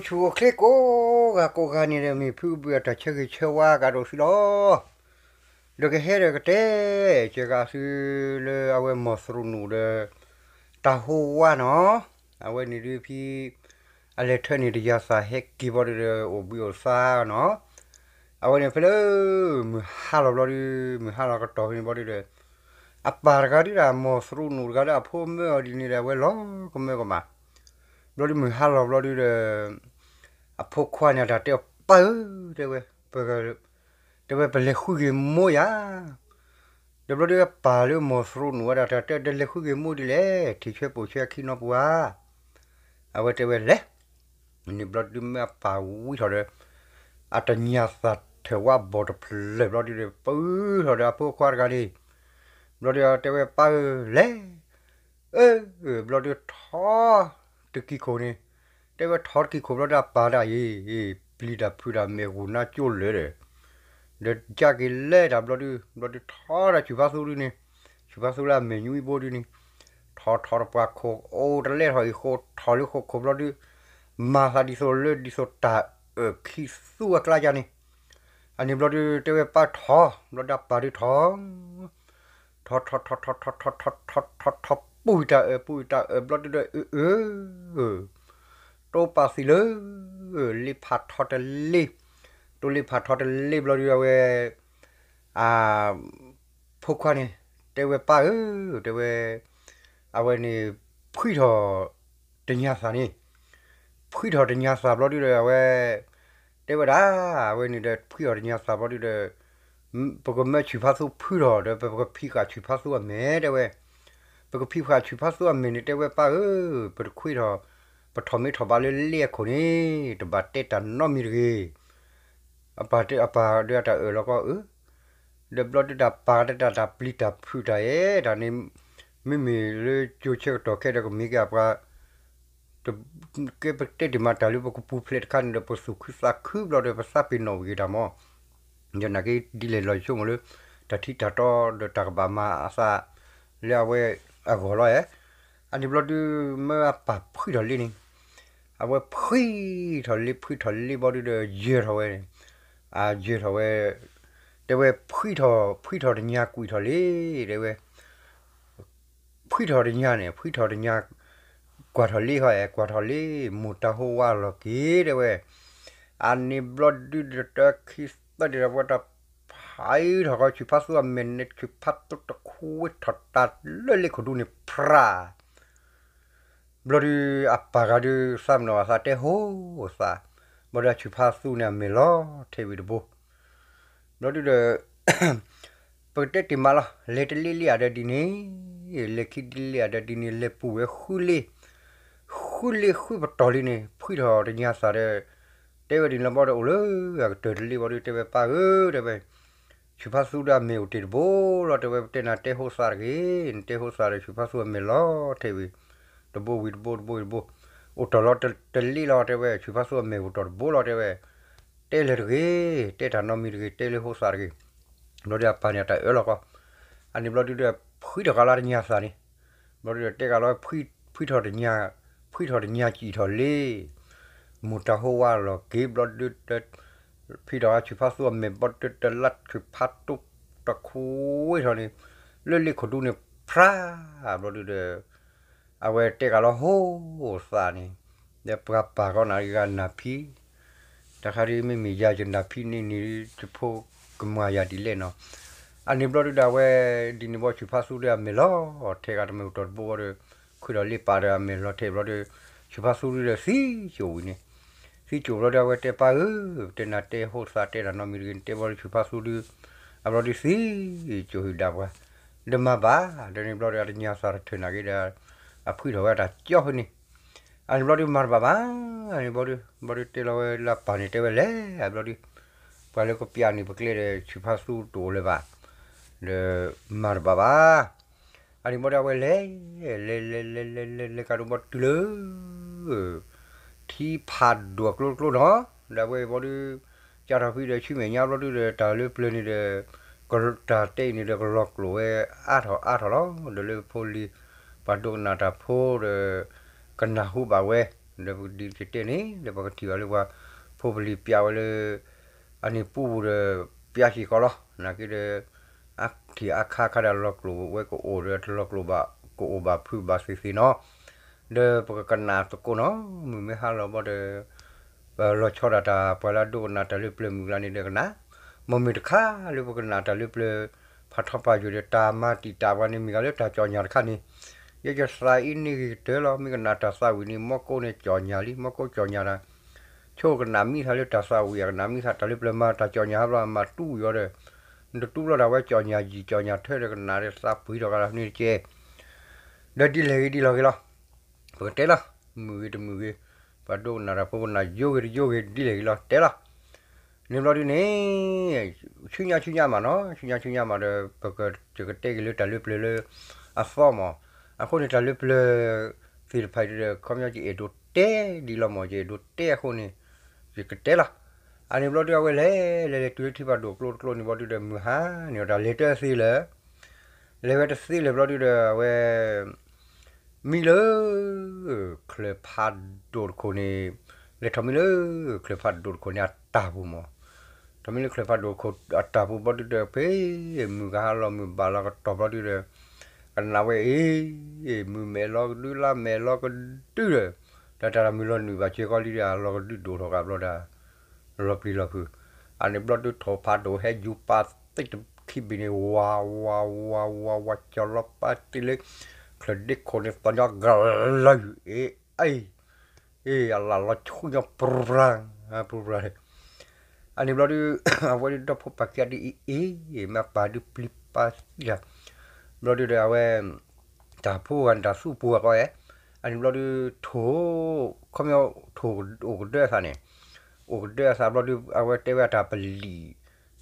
ဆူၣ်အိၣ်ချ့ကိးဂၤကိးဂၤန့ၣ်ဒီး မ့ၢ်ဖုဘုအတၢ်ဆၢဂ့ၤဆၢဝါကဒီးသုလီၤ. ဒီးကဟဲဒီးကတဲ ကဲဂၤသုလၢအဝဲမီၢ်သရူးနူာ်ဒီး တၢ်ဟိဝါနီၤ, အဝဲန့ၣ်ဒုးဖဲ အလဲၤထၢန့ၣ်တယၤသးဟဲက့ၤဘီဒုးဒီး အိၣ်ဘှံးအိၣ်သါနီၤ, အဝဲန့ၣ်ဖဲလၢ မုၢ်ဟါလီၤဘျီဒုး မုၢ်ဟါလီၤကတီၢ်ဖဲန့ၣ်ဘီဒုးဒီး အပၢ်တဂၤဒုးဒီး မီၢ်သရူးနူာ်တဂၤဒီး အဖိမၢအီၤဒ်န့ၣ်ဒီး အဝဲလီၤကမၢကမၣ်, ဘျီဒုးမုၢ်ဟါလီၤဘျီဒုးဒီး အဖိခွါန့ၣ် တၢ်တဲအီၤ ပၢ်ဧၢ, တဲဝဲ, တဲဝဲပလဲၤဃုဂ့ၤမိၢ်ယၤ, ဒီးဘျီဒုးအပၢ်လၢမီၢ်သရူးနူာ်ဝဲဒၣ် တၢ်တဲ တလဲၤဃုဂ့ၤမိၢ်ဒ်လဲၣ်, ထံၣ်ဆၢပိာ်ဆၢအခံနီပူၤဧါ, အဝဲတဲဝဲလဲၤ န့ၣ်ဘျီဒုးမ့ၢ်အပၢ်ဝံထီၣ်ဒီး အတညၣ်သၣ်ထၢၣ်ဝါဘီၣ်တဖျၢၣ်ဘျီဒုးဒီး ပုၢ်ထီၣ်ဒီးအဖိခွါတဂၤန့ၣ်, ဘျီဒုးတဲဝဲပၢ်ဧၢလဲၤ, အၢ ဘျီဒုးထီတကံၢ်ခိၣ်န့ၣ်, တဲဝဲထီတကံၢ်ခိၣ်ဘျီဒုးအပၢ်ဒၣ်အံၤ ပျံၤတၢ်ဖုးတၢ်မဲာ်ဂူာ်နါကၠိလၢာ်ဒီး ဒီးကက့ၤလဲၤတၢ်ဘျီဒုး ဘျီဒုးထီဒီးဆူၣ်ဖးသူဒုန့ၣ်, ဆူၣ်ဖးသူလၢအမဲာ်ညွံဘိဒုန့ၣ်, ထီထီတပှၤခိၣ်အိၣ်တလဲထီၣ်အံၤ ဃိထီၣ်လၢဃိခိၣ်ဘျီဒုး, မၤသးဒ်သိးလၢဒ်သိးတၢ်အၢၣ်ခံသူအကျါယါန့ၣ်, အန့ၣ်ဘျီဒုးတဲဝဲပၢ်ထီ, ဘျီဒုးအပၢ်ဒုးထီ ထီထီထီထီထီထီထီထီထီထီပူၤတၢ်အၢၣ် ပူၤတၢ်အၢၣ်ဘျီဒုးဒီး အၢၣ်အၢၣ် တိပာ်သံလၢ လ့ဖးထီတလ့, တိလ့ဖးထီတလ့ဘျီဒုးအဝဲ အ ဖိခွါန့ၣ် တဲဝဲပၢ်ဧၢ, တဲဝဲ အဝဲန့ၣ် ဖှံထီၣ်တညါသၣ်န့ၣ်, ဖှံထီၣ်တညါသၣ်ဘျီဒုးဒီးအဝဲ တဲဝဲဒၣ် အဝဲန့ၣ်ဒီးဖှံထီၣ်တညါသၣ်ဘျီဒုးဒီး ပကမၢဆူၣ်ဖးသူဖှံထီၣ်ဒီး ပကဖံးဃာ်ဆူၣ်ဖးသူအမဲာ်တဲဝဲ, ပကဖံးဃာ်ဆူၣ်ဖးသူအမဲာ်န့ၣ် တဲဝဲပၢ်ဧၢ, ပတခွံထီၣ် ပထီၣ်မ့ၢ်ထီၣ်ဘးလၢလ့အခိၣ်န့ၣ် တဘၣ်တဲတၢ်နီတမံၤတဂ့ၤ, အပၢ်တဲအပၢ်ဒီးအတၢ်အၢၣ်လီၤကီးဧၢ, ဒီးဘျီဒုးတၢ်ပာ်တၢ်တၢ်ပျံၤတၢ်ဖုးတၢ်အဲၣ်တၢ်န့ၣ် မ့မ့ၢ်လၢကၠိဆၢကတီၢ်ခဲဒီးကမ့ၢ်က့ၤအပှၤ ကဲပတဲတ့ၢ်မးတၢ်လၢပကပူၤဖျဲးတခါန့ၣ်ဒီး ပသူၣ်ခုသးခုဘျီဒီး ပသးပ့ၤနီၣ်ဝံၤက့ၤတၢ်မီၢ်, ယနာ်က့ဒ်လဲၣ်လီၤဆိကမိၣ်လၢ တၢ်ထံတၢ်တီဒီးတၢ်ကဘၣ်မၤအသး လၢအဝဲအဂီၢ်လီၤဧါ, အန့ၣ်ဘျီဒုးမ့ၢ်အပၢ်ဖှံထီၣ်လံန့ၣ်, အဝဲဖှံထီၣ်လံ ဖှံထီၣ်လံဘျီဒုးဒီး ယၢၤထီၣ်ဝဲန့ၣ်, အယၢၤထီၣ်ဝဲ, တဲဝဲဖှံထီၣ် ဖှံထီၣ်တညါကွံာ်ထီၣ်လံ, တဲဝဲ ဖှံထီၣ်တညါန့ၣ် ဖှံထီၣ်တညါ, ကွၢ်ထီၣ်လံဃီအဲၣ် ကွၢ်ထီၣ်လံ, မိၢ်တၢ်ဟိဝါလီၤက့ၤ တဲဝဲ, အန့ၣ်ဘျီဒုးဒီးတၢ်ခံသၢဒံးဒီး ပှၤတၢ်ဖးအုးထီၣ်ဃီ ဆူၣ်ဖးသူအမဲာ်န့ၣ် ဆူၣ်ဖးသူတခွ့ထီၣ်တၢ်လၢလ့ခိၣ်ဒူန့ၣ် ဖြး ဘျီဒုးအပၢ်ဂၤဒုး သးမနီၤအသးတဲဟိသး, ဘျီဒုးအဆူၣ်ဖးသူန့ၣ်အမဲာ်လီၤထဲဝံၤတဘိ, ဘျီဒုးဒီး ပကတဲတ့ၢ်မးလီၤ လဲၤတလ့လံအဒီးဒ်န့ၣ်, လဲၤခံဒ်လံအဒီးဒ်န့ၣ် လဲၤပူၤဝဲဃုလ့, ဃုလ့ဃုပတီၢ်လံန့ၣ် ဖှံထီၣ်တညါသၣ်ဒီး တဲဝဲဒ်န့ၣ်လီၤဘျီဒီး အိၣ်လၢအကတၢၢ်တလ့ဘျီဒုး တဲဝဲပၢ်ဧၢ တဲဝဲ ဆူၣ်ဖးသူဒီးအမဲာ်အိၣ်တ့ၢ်တဘိလီၤ တဲဝဲ ပတဲနၤတဲဟိသးတဂ့ၤ, နတဲဟိသးဒီးဆူၣ်ဖးသူအမဲာ်လီၤထဲဝံၤ, တဘိဝံၤတဘိ တဘိဝံၤတဘိ, အိၣ်တ့ၢ်လီၤတလ့လီၤ တဲဝဲ ဆူၣ်ဖးသူအမဲာ်အိၣ်တ့ၢ်တဘိလီၤ တဲဝဲ, တဲလၢၤတဂ့ၤ, တဲတၢ်နီတမံၤတဂ့ၤ, တဲလၢဟိသးတဂ့ၤ, ဘျီဒုးအပၢ်န့ၣ်အတၢ်အၢၣ်လီၤကီး, အန့ၣ်ဘျီဒုးဒီး ဖှံထီၣ်ကလီတညါသၣ်န့ၣ်, ဘျီဒုးဒီးတဲကလီ ဖှံထီၣ်တညါ, ဖှံထီၣ်တညါစံၣ်ထီၣ်လံ မိၢ်တၢ်ဟိဝါလီၤက့ၤဘျီဒုးဒီး ဖှံထီၣ်ဆူၣ်ဖးသူအမဲာ်ဘျီဒုးဒီး လၢဆူၣ်ဖးသူတခွ့ထီၣ်န့ၣ် လၢလ့ခိၣ်ဒူန့ၣ် ဖြး ဘျီဒုးဒီး အဝဲတဲကလီဟိသးန့ၣ်, ဒီးပှၤပၢ်ဃီနၤဂၤနၢ်ဖံ တၢ်ခါဒ်မ့မ့ၢ်ယၤယနၢ်ဖံန့ၣ်န့ၣ် ယဖိကမၤယၤဒ်လဲၣ်နီၤ, အန့ၣ်ဘျီဒုးဒီးအဝဲ ဒ်န့ၣ်ဘီဆူၣ်ဖးသူဒီးအမဲာ်လီၤ ထဲဂၤတမဲာ်အိၣ်တ့ၢ်တဘိဘျီဒီး ခွံထီၣ်လ့ပာ်ဒီးအမဲာ်လီၤထဲဘျီဒီး ဆူၣ်ဖးသူဒုးဒီးသံစိၣ်ဝံၤန့ၣ်, သံစိၣ်ဘျီဒီးအဝဲတဲပၢ်ဧၢ, ပတဲနၤတဲဟိသးတဲတၢ်နီတမံၤတဂ့ၤ နတဲဘျီဒီးဆူၣ်ဖးသူဒုး, အဘျီဒုးသံစိၣ်ဟံၣ်ဒၣ်ပှၤ, ဒီးမၤဘၣ်, ဒီးန့ၣ်ဘျီဒီးအတညါသၣ်တထၢၣ်နာ်က့ဒီး အဖှံထီၣ်ဝဲတၢ်ကၠီဖဲန့ၣ်, အန့ၣ်ဘျီဒုးမၤတဘၣ်ဘၣ်, အန့ၣ်ဘျီဒုး ဘျီဒုးတဲလီၤဝဲလၢအပၢ်န့ၣ်တဲဝဲလဲၣ်, အဘျီဒုး ပှၤလၢကပျၢ်န့ၣ်ပကျဲဒီးဆူၣ်ဖးသူတအိၣ်လၢၤဘၣ်, ဒီးမၤတဘၣ်ဘၣ်, အန့ၣ်ဘျီဒုးအဝဲလဲၤ, လဲၤလဲၤလဲၤလဲၤလဲၤလဲၤလဲၤကဒီးဘျီတုၤလၢ ထံဖးဒိၣ်အကျိကျိနီၤ, ဒီးအဝဲဘျီဒုး ကၢ်ထီၣ်ဖံဒီးဆူမဲာ်ညါဘျီဒုးဒီးတၢ်လၢပျၢၤန့ၣ်ဒီး တၢ်တဲအံၤန့ၣ်ဒီးကလီၤကျိာ်ဝဲအါထီၣ်အါထီၣ်လီၤ, ဒီးလၢဖိလံၤ ပှၤဒိကနၣ်တၢ်ဖိဒီး ကနၢ်ဟူဘၣ်ဝဲ ဒီးပကဒ်ကတဲန့ၣ် ဒီးပကထံၣ်ဘၣ်လၢပှၤဖိပလံၤပျးဝဲလၢ အန့ၣ်ပူပူၤဒီး ပျးစ့ၢ်ကီးလီၤ. နာ်က့ဒီး အထံၣ်အါခါခါဒီးလီၤကျိၤဝဲကအိၣ်ဒီးတလီၤကျိၤဘၣ် ကအိၣ်ဘၣ်ဖုးဘၣ်သ့ၣ်သ့ၣ်နီၤ, ဒီးပကကနၣ်သကိးနီၤ, မုၢ်မ့ၢ်ဟါလီၤဘီဒီး ပလီၤဆီဒၣ်တၢ်ပှၤလၢအဒိကနၣ်တၢ်လၢပျၢၤမုၢ်ကျါန့ၣ်ဒီးကနၣ်, မ့မ့ၢ်တခါလၢပကနၣ်တၢ်လၢပျၢၤ ဖးထီပာ်ယိာ်ဒီးတၢ်မၤတံာ်တာ်ပှၤန့ၣ် မ့ၢ်ဂ့ၤလၢတၢ်ကၠီၣ်ညါတခါန့ၣ်, ယဲယသးအံၤန့ၣ်ဂ့ၤကတၢၢ်လီၤ. မ့ၢ်ကနၣ်တၢ်သးဝံၣ်န့ၣ် မီကိၣ်န့ၣ်ကၠီၣ်ညါလံ, မီကိၣ်ကၠီၣ်ညါတၢ်, ဆိကနၣ်မံသးလၢတၢ်သးဝံၣ် အကနၣ်မံသးတၢ်လၢပျၢၤမၤတၢ်ကၠီၣ်ညါဘျီ အမၤတူၢ်ယီၤဒီး နတတူၢ်ဘျီတၢ်ဝဲကၠီၣ်ညါယံာ်ကၠီၣ်ညါထၢဒီး ကနၣ်ဒီးသးပှံၤထီၣ်ကဒီးန့ၣ်တက့ၢ်. ဒီးဒ်လဲၣ်ဂ့ၤဒ်လဲၣ်ဂ့ၤလီၤ. ပကတဲလီၤ, မုာ်ဂ့ၤတမုာ်ဂ့ၤ, ပှၤဒိကနၣ်တၢ်ဖိကနၣ်ယိဂ့ၤတယိဂ့ၤ ဒ်လဲၣ်ဂ့ၤလီၤ တဲလီၤ. န့ၣ်ဘျီဒုန့ၣ် ဆူညါဆူညါမးနီၤ, ဆူညါဆူညါမးဒီး ပကကတဲက့ၤလၢတၢ်လၢပျၢၤလၢအသီမး, အဃိန့ၣ်တၢ်လၢပျၢၤသ့ၣ်တဖၣ်ဒီး ခီပညီယအဲၣ်ဒိးတဲဒ်လီၤမး, ယအဲၣ်ဒိးတဲအဃိန့ၣ် ယကတဲလီၤ. အန့ၣ်ဘျီဒုအဝဲလဲၤ လဲၤလဲၤတုၤလၢထံဖးဒိၣ်ကျိတကျိန့ၣ်ဘျီဒုဒီး မုၢ်ဟါန့ၣ်ဒီးတၢ်လဲၤတသ့လၢၤ လဲၤဝဲတသ့လၢၤဘျီဒုဒီး အဝဲ မံလၢ ချၢၣ်ဖးဒိၣ်တခိၣ်န့ၣ်, လဲၤထီၣ်မံလၢ ချၢၣ်ဖးဒိၣ်တခိၣ်န့ၣ်အတၢ်ပူၤမး, ထီၣ်မံလၢချၢၣ်ဖးဒိၣ်တခိၣ်အတၢ်ပူၤဘျီဒုဒီး ဖဲမုၢ်ကဟါလီၤမုၢ်ဘၣ်လီၤကတီၢ်ဘျီဒုဒီး ကနၣ်ဝဲအ့ၣ် မုၢ်မဲာ်လီၤကဒုလါမဲာ်လီၤကဒုဒီး ဒီးတၢ်တၢ်မုၢ်လီၤနုာ်ဘၣ်စ့ၢ်ကီးလံဒီး အလီၤကဒုဒိၣ်ထီၣ်ဃာ်ဘျီဒီး လီၤပျံၤလီၤဖုး, အန့ၣ်ဘျီဒုထိၣ်ဖးဒိၣ်ဟဲယူၤပာ်သ့ၣ်တခံဘ့ၣ်န့ၣ် ဝးဝးဝးဝးဝး ကၠီၤလီၤပာ်သ့ၣ်လၢ ချၢၣ်ဒ့ခိၣ်န့ၣ် သီၣ်ညီကလၢ်ယူၤ အ့ၣ် အ့ၣ် အလၢ်လီၤဆူညါ ပြူပြူ ပြူပြူ အန့ၣ်ဘျီဒု အဝဲဒုဒီဖိပၢ်ခံဂၤဒုအ့ၣ်အ့ၣ် မ့ၢ်အပၢ်ဒုပျံၤပာ်သံတၢ် ဘျီဒုဒီးအဝဲ တၢ်ဖိဂၤန့ၣ် တၢ်သူၣ်ပူၤဂၤကီးဧါ, အန့ၣ်ဘျီဒု ထိၣ် ခီပညီ ထိၣ်အိၣ်ကဒၢအသးန့ၣ်, အိၣ်ကဒၢအသးဘျီဒု အဝဲတဲဝဲအတၢ်ပလံၤ,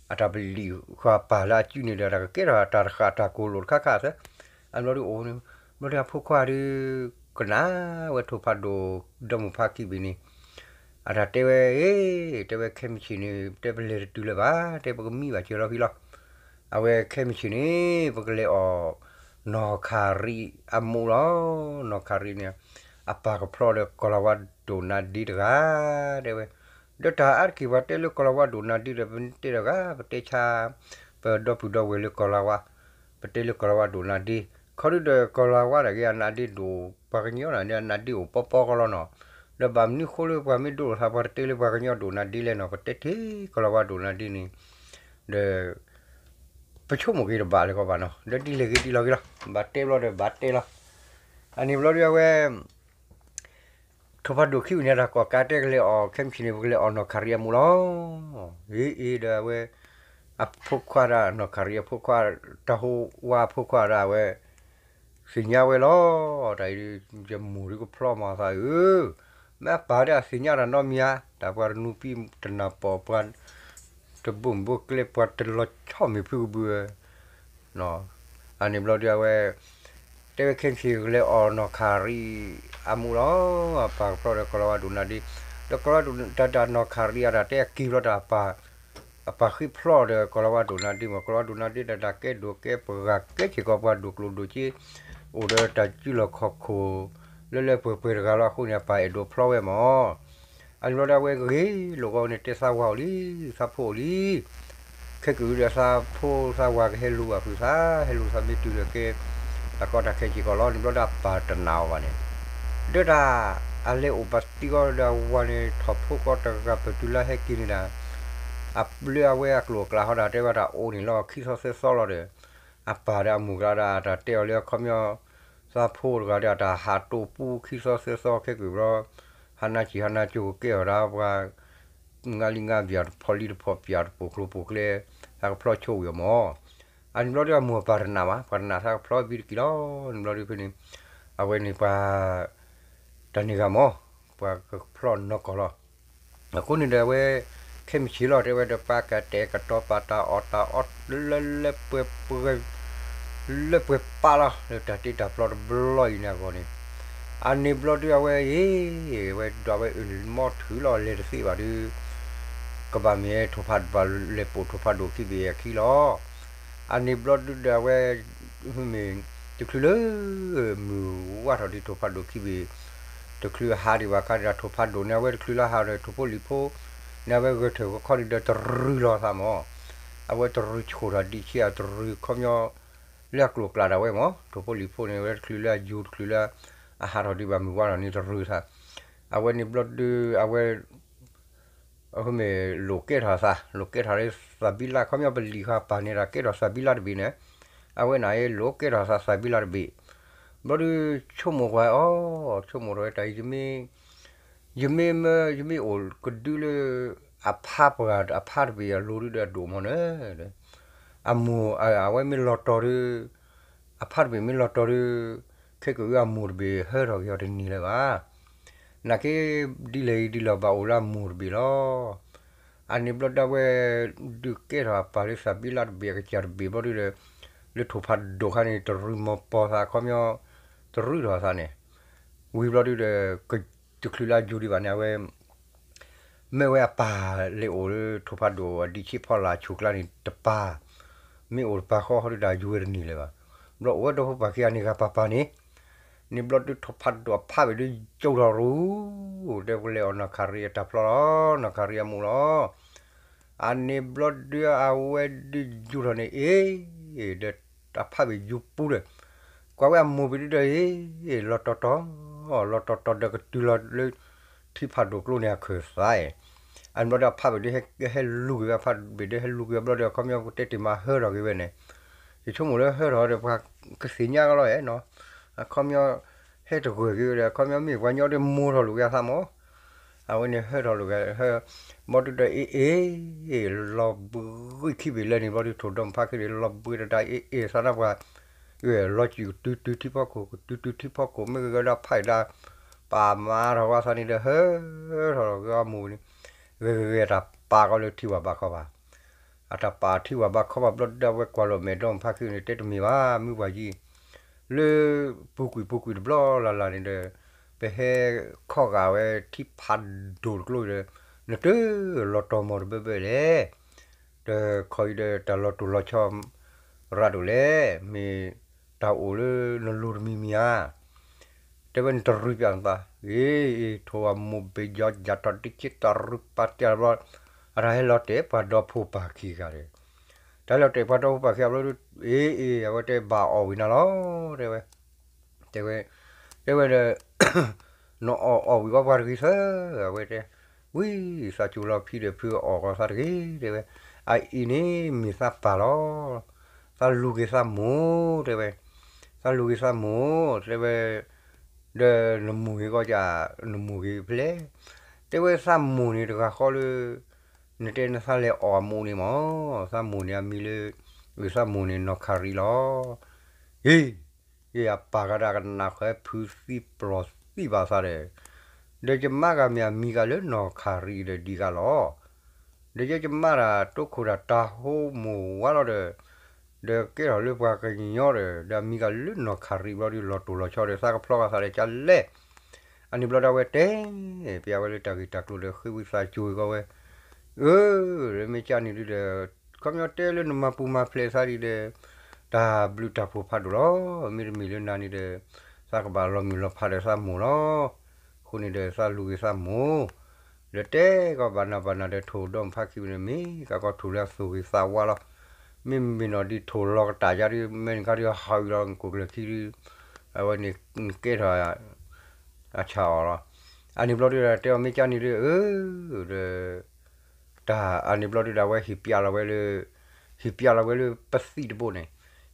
အတၢ်ပလံၤဃာ်ပၢ်လၢအစုန့ၣ်ဒီး တၢ်ကကဲထီၣ်တၢ်တဃာ်တၢ်ကိၢ်လိာ်တခါခါသၢ, အန့ၣ်ဘျီဒုအိၣ်န့ၣ် ဘျီဒုအဖိခွါဒု ကနၣ်ဝဲထိၣ်ဖးဒိၣ်ဒီမုၢ်ဖးခံဘ့ၣ်န့ၣ် အတၢ်တဲဝဲ အ့ၣ် တဲဝဲခဲမုၢ်ဆ့ၣ်န့ၣ် တဲပလဲၤတတုၤလၢၤဘၣ် တဲပကမံဘၣ်စၢၤလီၤဖဲလီၤ, အဝဲခဲမုၢ်ဆ့ၣ်န့ၣ် ပကလဲၤအီၣ် နီၢ်ခရံာ်အမူးလီၤ, နီၢ်ခရံာ်န့ၣ် အပၢ်ကဖျီဒီးကီၤလၤဝါဒိၣ်နါဒ့တဂၤ တဲဝဲ, ဒီးတၢ်အါတက့ၢ်ပှၤတဲလၢကီၤလၤဝါဒိၣ်နါဒ့ဒီး ပတဲတဂၤ ပတဲဆါ ပဒီပုၢ်ဒီဝဲၢ်လၢကီၤလၤဝါ, ပတဲလၢကီၤလၤဝါဒိၣ်နါဒ့, ခီဒုဒီးကီၤလၤဝါတဂၤအနါဒ့ဒိၣ် ပှၤကညီန့ၣ် အနါဒ့အိၣ်ပီပီကီလီၤနီၤ, ဒီးဘၣ်မနုၤဃိလၢပှၤမ့ၢ်ဒိၣ်ထီၣ်သး ပှၤတတဲလၢပှၤကညီဒိၣ်နါဒ့လဲၣ်နီၤ, ပတဲထဲကီၤလၤဝါဒိၣ်နါဒ့န့ၣ်, ဒီး ပဆိကမိၣ်က့ၤတဘၣ်လၢၤကီးဘၣ်နီၤ, ဒီးဒ်လဲၣ်ဂ့ၤဒ်လဲၣ်ဂ့ၤလီၤ, ဘၣ်တဲဘျီဒီးဘၣ်တဲလီၤ, အန့ၣ်ဘျီဒုအဝဲ ထိၣ်ဖးဒိၣ်ခံဝံၤန့ၣ် တၢ်ကိးကးတဲကလဲၤအီၣ် ခဲမုၢ်ဆ့ၣ်န့ၣ် ပကလဲၤအီၣ်နီၢ်ခရံာ်အမူးလီၤ, အ့ၣ်အ့ၣ်ဒီးအဝဲ အဖိခွါဒၣ် နီၢ်ခရံာ်အဖိခွါ တၢ်ဟိဝါအဖိခွါဒၣ်ဝဲ သ့ၣ်ညါဝဲလီၤ, တၢ်အံၤ ယမိၢ်ဒုကဖျီမၤသးဧၢ, မ့ၢ်အပၢ်ဒၣ်သ့ၣ်ညါတၢ်နီတမံၤဧါ, တၢ်ပှၤတနူၤပံးတနၢ်ပီၢ်ပှၤ တဘိၣ်ဘိၣ်ကျဲပှၤတလီၤဆီမ့ၢ်ဖုကဘုဧၢ, အန့ၣ်ဘျီဒုအဝဲ တဲဝဲခဲမုၢ်ဆ့ၣ်ကလဲၤအီၣ်နီၢ်ခရံာ်အမူးလီၤ, အပၢ်ကဖျီဒီးကီၤလၤဝါဒိၣ်နါဒ့, ဒီးကီၤလၤဝါဒိၣ်တၢ်တၢ်နီၢ်ခရံာ်အတၢ်တဲအက့ၤဘျီတၢ် အပၢ်ဃ့ဖျီဒီးကီၤလၤဝါဒိၣ်နါဒ့မး, ကီၤလၤဝါဒိၣ်နါဒ့တၢ်တၢ်ကဲဒိၣ်ကဲပှၤဂၤ ကဲစ့ၢ်ကီးပှၤဒိၣ်ကျိၣ်ဒိၣ်စ့ အိၣ်ဒီးတၢ်စုလီၢ်ခီၣ်ခိၣ် လၢလၢပှဲၤပှဲၤတဂၤလီၤ, အဃိန့ၣ် အပၢ်အဲၣ်ဒိးဖျီဝဲမး, အန့ၣ်ဘျီဒုအဝဲဂ့ၤလိာ်ကီးန့ၣ် တဲသးဝၤအိၣ်လံ, သးဖိအိၣ်လံ, ခဲကနံၣ်အံၤဒီးသးဖိသးဝၤကဟဲလူၤဘၣ်ဖုးသး, ဟဲလူၤသးမ့ၢ်တုၤဒီးကဲ တၢ်ကီတၢ်ခဲစ့ၢ်ကီးလီၤ, န့ၣ်ဘျီဒုအပၢ်တနာ်အီၤဘၣ်န့ၣ်, ဒီးတၢ် အလဲၤအိၣ်ပာ်သံကီးဒီးအဝၤန့ၣ် ထီၣ်ဖိကီးတဂၤ ပတုၤလၢဟဲက့ၤန့ၣ်ဒီး အဘျုးအဝဲအကျိၤအကျဲဟီဒီး တဲဝဲတၢ်အိၣ်န့ၣ်လီၤ ခံသီသၢသီလီၤဒီး အပၢ်ဒီးအမိၢ်ကျါဒီးတၢ်တဲအီၤလၢအခီပညီ သးဖိတဂၤဒီးတၢ်ဟးတိၢ်ပူခံသီသၢသီခဲကနံၣ်အံၤဘျီ ဟါနါဆံးဟါနါကၠိကကဲအီၤဒီးပှၤ ငါလံငါဘျၢၣ်တဖီလံတဖီပၠၣ်တပိာ်ကျိၤပိာ်ကျဲ သးကဖျီဆိၣ်ဝံၤအီၤမး, အန့ၣ်ဘျီဒုအမိၢ်အပၢ်တနာ်ဘၣ်, ပှၤတနာ်သးကဖျီဘံတက့ၢ်လီၤ, န့ၣ်ဘျီဒုဖဲန့ၣ် အဝဲန့ၣ်ပှၤ တၢ်န့ၢ်ဂၤမး ပှၤကဖျီနီၢ်ကီၢ်လီၤ, အဃိန့ၣ်ဒီးအဝဲ ခဲမုၢ်ဆ့ၣ်လီၤ တဲဝဲဒီးပှၤကတဲာ်ကတီၤပာ်တၢ်အီၣ်တၢ်အီလၢလၢပှဲၤပှဲၤ လၢပှဲၤပာ်လီၤ လၢတၢ်တ့တၢ်ဖျီတဘျီအံၤန့ၣ်အဂီၢ်န့ၣ်, အန့ၣ်ဘျီဒုအဝဲအ့ၣ် ဝဲဒွးဝဲအၢၣ်မီထုးလီၤလဲၤတသ့ဘၣ်ဒု ကဘၣ်မ့ၢ်ထိၣ်ဖးဒိၣ်လဲၤပိာ်ထိၣ်ဖးဒိၣ်ခံဘ့ၣ်အခံလီၤ, အန့ၣ်ဘျီဒုဒီးအဝဲ မ့ၢ်တချုးလၢ မုၢ်ဝါထီၣ်ဒံးထိၣ်ဖးဒိၣ်ခံဘ့ၣ် တချုးအဟးဒံးဘၣ်ခါဒံး ထိၣ်ဖးဒိၣ်န့ၣ် အဝဲတချုးလၢဟးဒီး ထိၣ်ဖိလံၤဖိန့ၣ် အဝဲဂဲၤထၢၣ်ခီခီဒံးဒီးတရူးလီၤသးမၢ်. အဝဲတရူးဆှိၣ်ထီၣ်ဒံးဆံးအတရူးခီပညီ လၢအကျိၤအကျဲဒၣ်ဝဲမၢ်. ထိၣ်ဖိလံၤဖိန့ၣ် အဝဲတချုးလၢအယူၤ တချုးလၢအဟးထီၣ်ဒံးဘၣ်မုၢ်ဝါထီၣ်န့ၣ် တရူးသး. အဝဲန့ၣ်ဘျီဒုး အဝဲ အမ့ၢ်လိာ်ကဲထီၣ်သး လိာ်ကဲထီၣ်လၢသးဘံလၢ် ခီပညီပလံၤဃာ်ပာ်န့ၢ်တၢ်ကဲထီၣ်သးဘံလၢ်တဘ့ၣ်န့ၣ်, အဝဲန့ၣ်အံၤလိာ်ကဲထီၣ်သးသးဘံလၢ်တဘ့ၣ်. ဘျီဒုးဆိကမိၣ်ကွၢ်အီၤ, ဆိကမိၣ်ထီၣ်ဝဲတၢ်အံၤ ယမ့ၢ် ယမ့ၢ်မၢ ယမ့ၢ်အိၣ်ကဒုလၢ အဖါပှၢ်အဖါတဘ့ၣ်အလိၤဒုဒီးအဒိၣ်မးန့ၣ်, အမိၢ် အဝဲမ့ၢ်လီၤတီၤဒု အဖါတဘ့ၣ်မ့ၢ်လီၤတီၤဒု ခဲကၢအမိၢ်တဘ့ၣ်ဟၢထီၣ်က့ၤအီၤတန့ၢ်လၢၤဘၣ်. နာ်က့ ဒ်လဲၣ်အံၤဒ်လဲၣ်ဘၣ်အိၣ်လၢအမိၢ်တဘ့ၣ်လီၤ. အန့ၣ်ဘျီဒၣ်ဝဲ ဒုးကဲထီၣ်အပၢ်လၢသးဘံလၢ်တဘ့ၣ်အကစၢ်တဘ့ၣ်ဘျီဒုဒီး လၢထိၣ်ဖးဒိၣ်ခါန့ၣ် တရူးမီၤပီၤသးခီပညီ တရူးထီၣ်သးန့ၣ်, ဝံၤဘျီဒုဒီး တချုးလၢအယူၤဒံးဘၣ်န့ၣ် အဝဲ မ့ၢ်ဝဲအပၢ်လဲၤအိၣ်လၢထိၣ်ဖးဒိၣ်အဒံးဆံးဖီလာ်ဆူၣ်ကျါန့ၣ်တပၤ, မ့ၢ်အိၣ်တပၤဃီဟီဒုတၢ်ယူၤဝဲတန့ၢ်လၢၤဘၣ်. ဘျီအိၣ်ဝဲဒီဖိပၢ်ခံဂၤန့ၣ်ဂၤပၤပၤန့ၣ်, န့ၣ်ဘျီဒုထိၣ်ဖးဒိၣ်အဖါဘ့ၣ်ဒုယူၤထီၣ်ရူၢ်, တဲပလဲၤအီၤနီၢ်ခရံာ်အတၢ်ဖျီလီၤ, နီၢ်ခရံာ်အမိၢ်လီၤ. အန့ၣ်ဘျီဒုအဝဲဒုယူၤထီၣ်န့ၣ်အ့ၣ်, ဒီးအဖါဘ့ၣ်ယူၤပူၤဒီး ကွၢ်ဝဲအမိၢ်ဘ့ၣ်ဒုဒီးအ့ၣ်, လီၤတီၤတီၤ, လီၤတီၤတီၤဒီးကတုၤလီၤလၢ ထံဖးဒိၣ်ကျိန့ၣ်အခၢၣ်သးအံၤ, အန့ၣ်ဘျီဒီးအဖါဘ့ၣ်ဒုဟဲလူၤက့ၤဝဲ အဖါဘ့ၣ်ဒုဟဲလူၤက့ၤဝဲဘျီဒီး ခီပညီပတဲတ့ၢ်မၤဟၢထီၣ်က့ၤဝဲန့ၣ်, ယဆိကမိၣ်လၢဟၢထီၣ်ဒီးပှၤကသ့ၣ်ညါကလီၤအဲၣ်နီၤ, အခီပညီ ဟဲတဂၢၢ်က့ၤဝဲဒီး အခီပညီမ့ၢ်ပှၤညီဒုးမိၢ်ထီၣ်လိာ်က့ၤအသးမၢ် အဝဲန့ၣ်ဟၢထီၣ်လိာ်က့ၤ ဟၢ ဘျီဒုဒီးအ့ၣ်အ့ၣ် လီၤဘှံးခံဘ့ၣ်လၢန့ၣ် ဘျီဒုထိၣ်ဒီမုၢ်ဖါခံဒီး လီၤဘှံးတဒါအ့ၣ်အ့ၣ်သးနၢ်ပှၤ, လီၤစံၣ်ကတုၤတုၤထံဖီခိၣ် ကတုၤတုၤထံဖီခိၣ် မ့ၢ်ဂ့ၤဂ့ၤဒီးဖးအံၤဒၣ် ပာ်မၤထီၣ်ဝဲသးန့ၣ်ဒီး ဟၢထီၣ်လီၤက့ၤအမိၢ်န့ၣ်, ဂ့ၤဂ့ၤဂ့ၤတၢ်ပာ်ကီလၢထံဝၣ်ဘါခီဘၣ် အတၢ်ပာ်ထံဝၣ်ဘါခီဘၣ်ဘျီဒုဒီး အဝဲကွၢ်လီၤမဲာ်ဒီမုၢ်ဖါခံန့ၣ် တဲတမ့ၢ်ဘၣ် မုၢ်ပှၢ်ယံၤ, လၢပူၤကွံာ်ပူၤကွံာ်တဘျီလၢ်လၢ်န့ၣ်ဒီး ပဟဲခီဂာ်ဝဲထံဖးဒိၣ်တကျိဒီး နတလီၤတီၤမီၢ်တဘၢဘၢလဲၣ်, တခီအံၤဒီးတၢ်လီၤတိၢ်လီၤဆီ ရၤဒိၣ်လဲၣ်, မ့ၢ်တၢ်အိၣ်လၢနလိၤတမံၤမံၤဧါ တဲဝဲနတရံးပျးနသး, အ့ၣ် ထိၣ်အမိၢ်ဘ့ၣ်ယီၤယၤထီၣ်ဒံးဆံးတရူးပာ်တ့ၢ်ဘျီ, အတၢ်ဟဲလီၤတဲာ်ပှၤဒီဖိပၢ်ခံဂၤဒီး, တၢ်ဟဲလီၤတဲာ်ပှၤဒီဖိပၢ်ခံဂၤဘျီဒု, အ့ၣ်အ့ၣ် အဝဲတဲဘၣ်အီၣ်ဝံၤနၤလီၤ, တဲဝဲ, တဲဝဲ, တဲဝဲဒီး နအီၣ်အီၣ်ဝံၤဘၣ်ပှၤတဂ့ၤသၢ, အဝဲတဲ, ဝံၤ သးစူၤလီၤဖံဒီးဖုအီၣ်ဂီၤသးတဂ့ၤ, တဲဝဲ, အအံၤန့ၣ်မ့ၢ်သးပၢ်လီၤ, သးလူၤက့ၤသးမိၢ်, တဲဝဲ, သးလူၤက့ၤသးမိၢ်, တဲဝဲ, ဒီးနမိၢ်ဂ့ၤကီၢ်ကၢ်, နမိၢ်ဂ့ၤဖဲလဲၣ်, တဲဝဲသးမိၢ်န့ၣ်တဂၤဃီလၢ နတဲနသးလဲၤအီၣ်အမိၢ်န့ၣ်မၢ်, သးမိၢ်န့ၣ်အမံၤလၢ, သးမိၢ်န့ၣ်နီၢ်ခရံာ်လီၤ. ဟ့ၣ်, ယအပၢ်ဂၤဒၣ်ကနၣ်ဃဲဖုသံပျီၢ်သံဘၣ်သးဒီး, ဒီးယမါဂၤမ့ၢ်အမံၤဂၤလၢနီၢ်ခရံာ်ဒီးဒံးဂၤလီၤ. ဒီးယဲယမါတၢ်တိခိၣ်တၢ်တၢ်ဟိမိၢ်ဝါလီၤဒီး, ဒီးကဲထီၣ်လၢပှၤကညီဒီး ဒီးအမံၤဂၤလၢနီၢ်ခရံာ်ဘျီဒုလီၤတိၢ်လီၤဆီဒီး သးကဖျီကသးဒီးကလဲၣ် အန့ၣ်ဘျီဒၣ်ဝဲတဲ, ပျးဝဲလၢတၢ်ဂ့ၢ်တၢ်ကျိၤဒီး ဃ့ဝံသးစူၤကီးဝဲ, အၢ, မ့ၢ်ကၢ်န့ၣ်ဒုဒီး, ခီပညီတဲလၢနမၤပူၤမၤဖျဲးသးဒံးဒီး, တၢ်ဘျုးတၢ်ဖှိၣ်ဖးဒိၣ်လီၤ. မ့တမ့ၢ်လၢနၤန့ၣ်ဒီး, သးကဘၣ်လီၤမုၢ်လီၤဖးဒီးသးမိၢ်လီၤ. အဃိန့ၣ်ဒီးသးလူၤဂ့ၤသးမိၢ်, ဒီးတဲကီးဘၣ်နၤဘၣ်နၤဒီး ထိၣ်ဒီမုၢ်ဖါခံန့ၣ် မ့ၢ်ကးကီးထိၣ်လၢအသူၣ်ဂ့ၤသးဝါလီၤ. မ့မ့ၢ်နီၢ်ဒ်ထိၣ်လီၤကတၢ်ယါဒ် မ့ၢ်နခါဒ်ဟးဝံၤလီၤ ကိၣ်ကျၢၢ်ခံဒ်, အဝဲန့ၣ်ကဲထီၣ် အဆၣ်အီၤလီၤ. အန့ၣ်ဘျီဒုဒီး တဲအီၤမ့ၢ်ကၢ်န့ၣ်ဒု အၢ, ဒီး, တၢ်အန့ၣ်ဘျီဒုဒီး အဝဲဟ့ၣ်ပျးလီၤဝဲလၢ, ဟ့ၣ်ပျးလီၤဝဲလၢပသံၣ်တဘိန့ၣ်,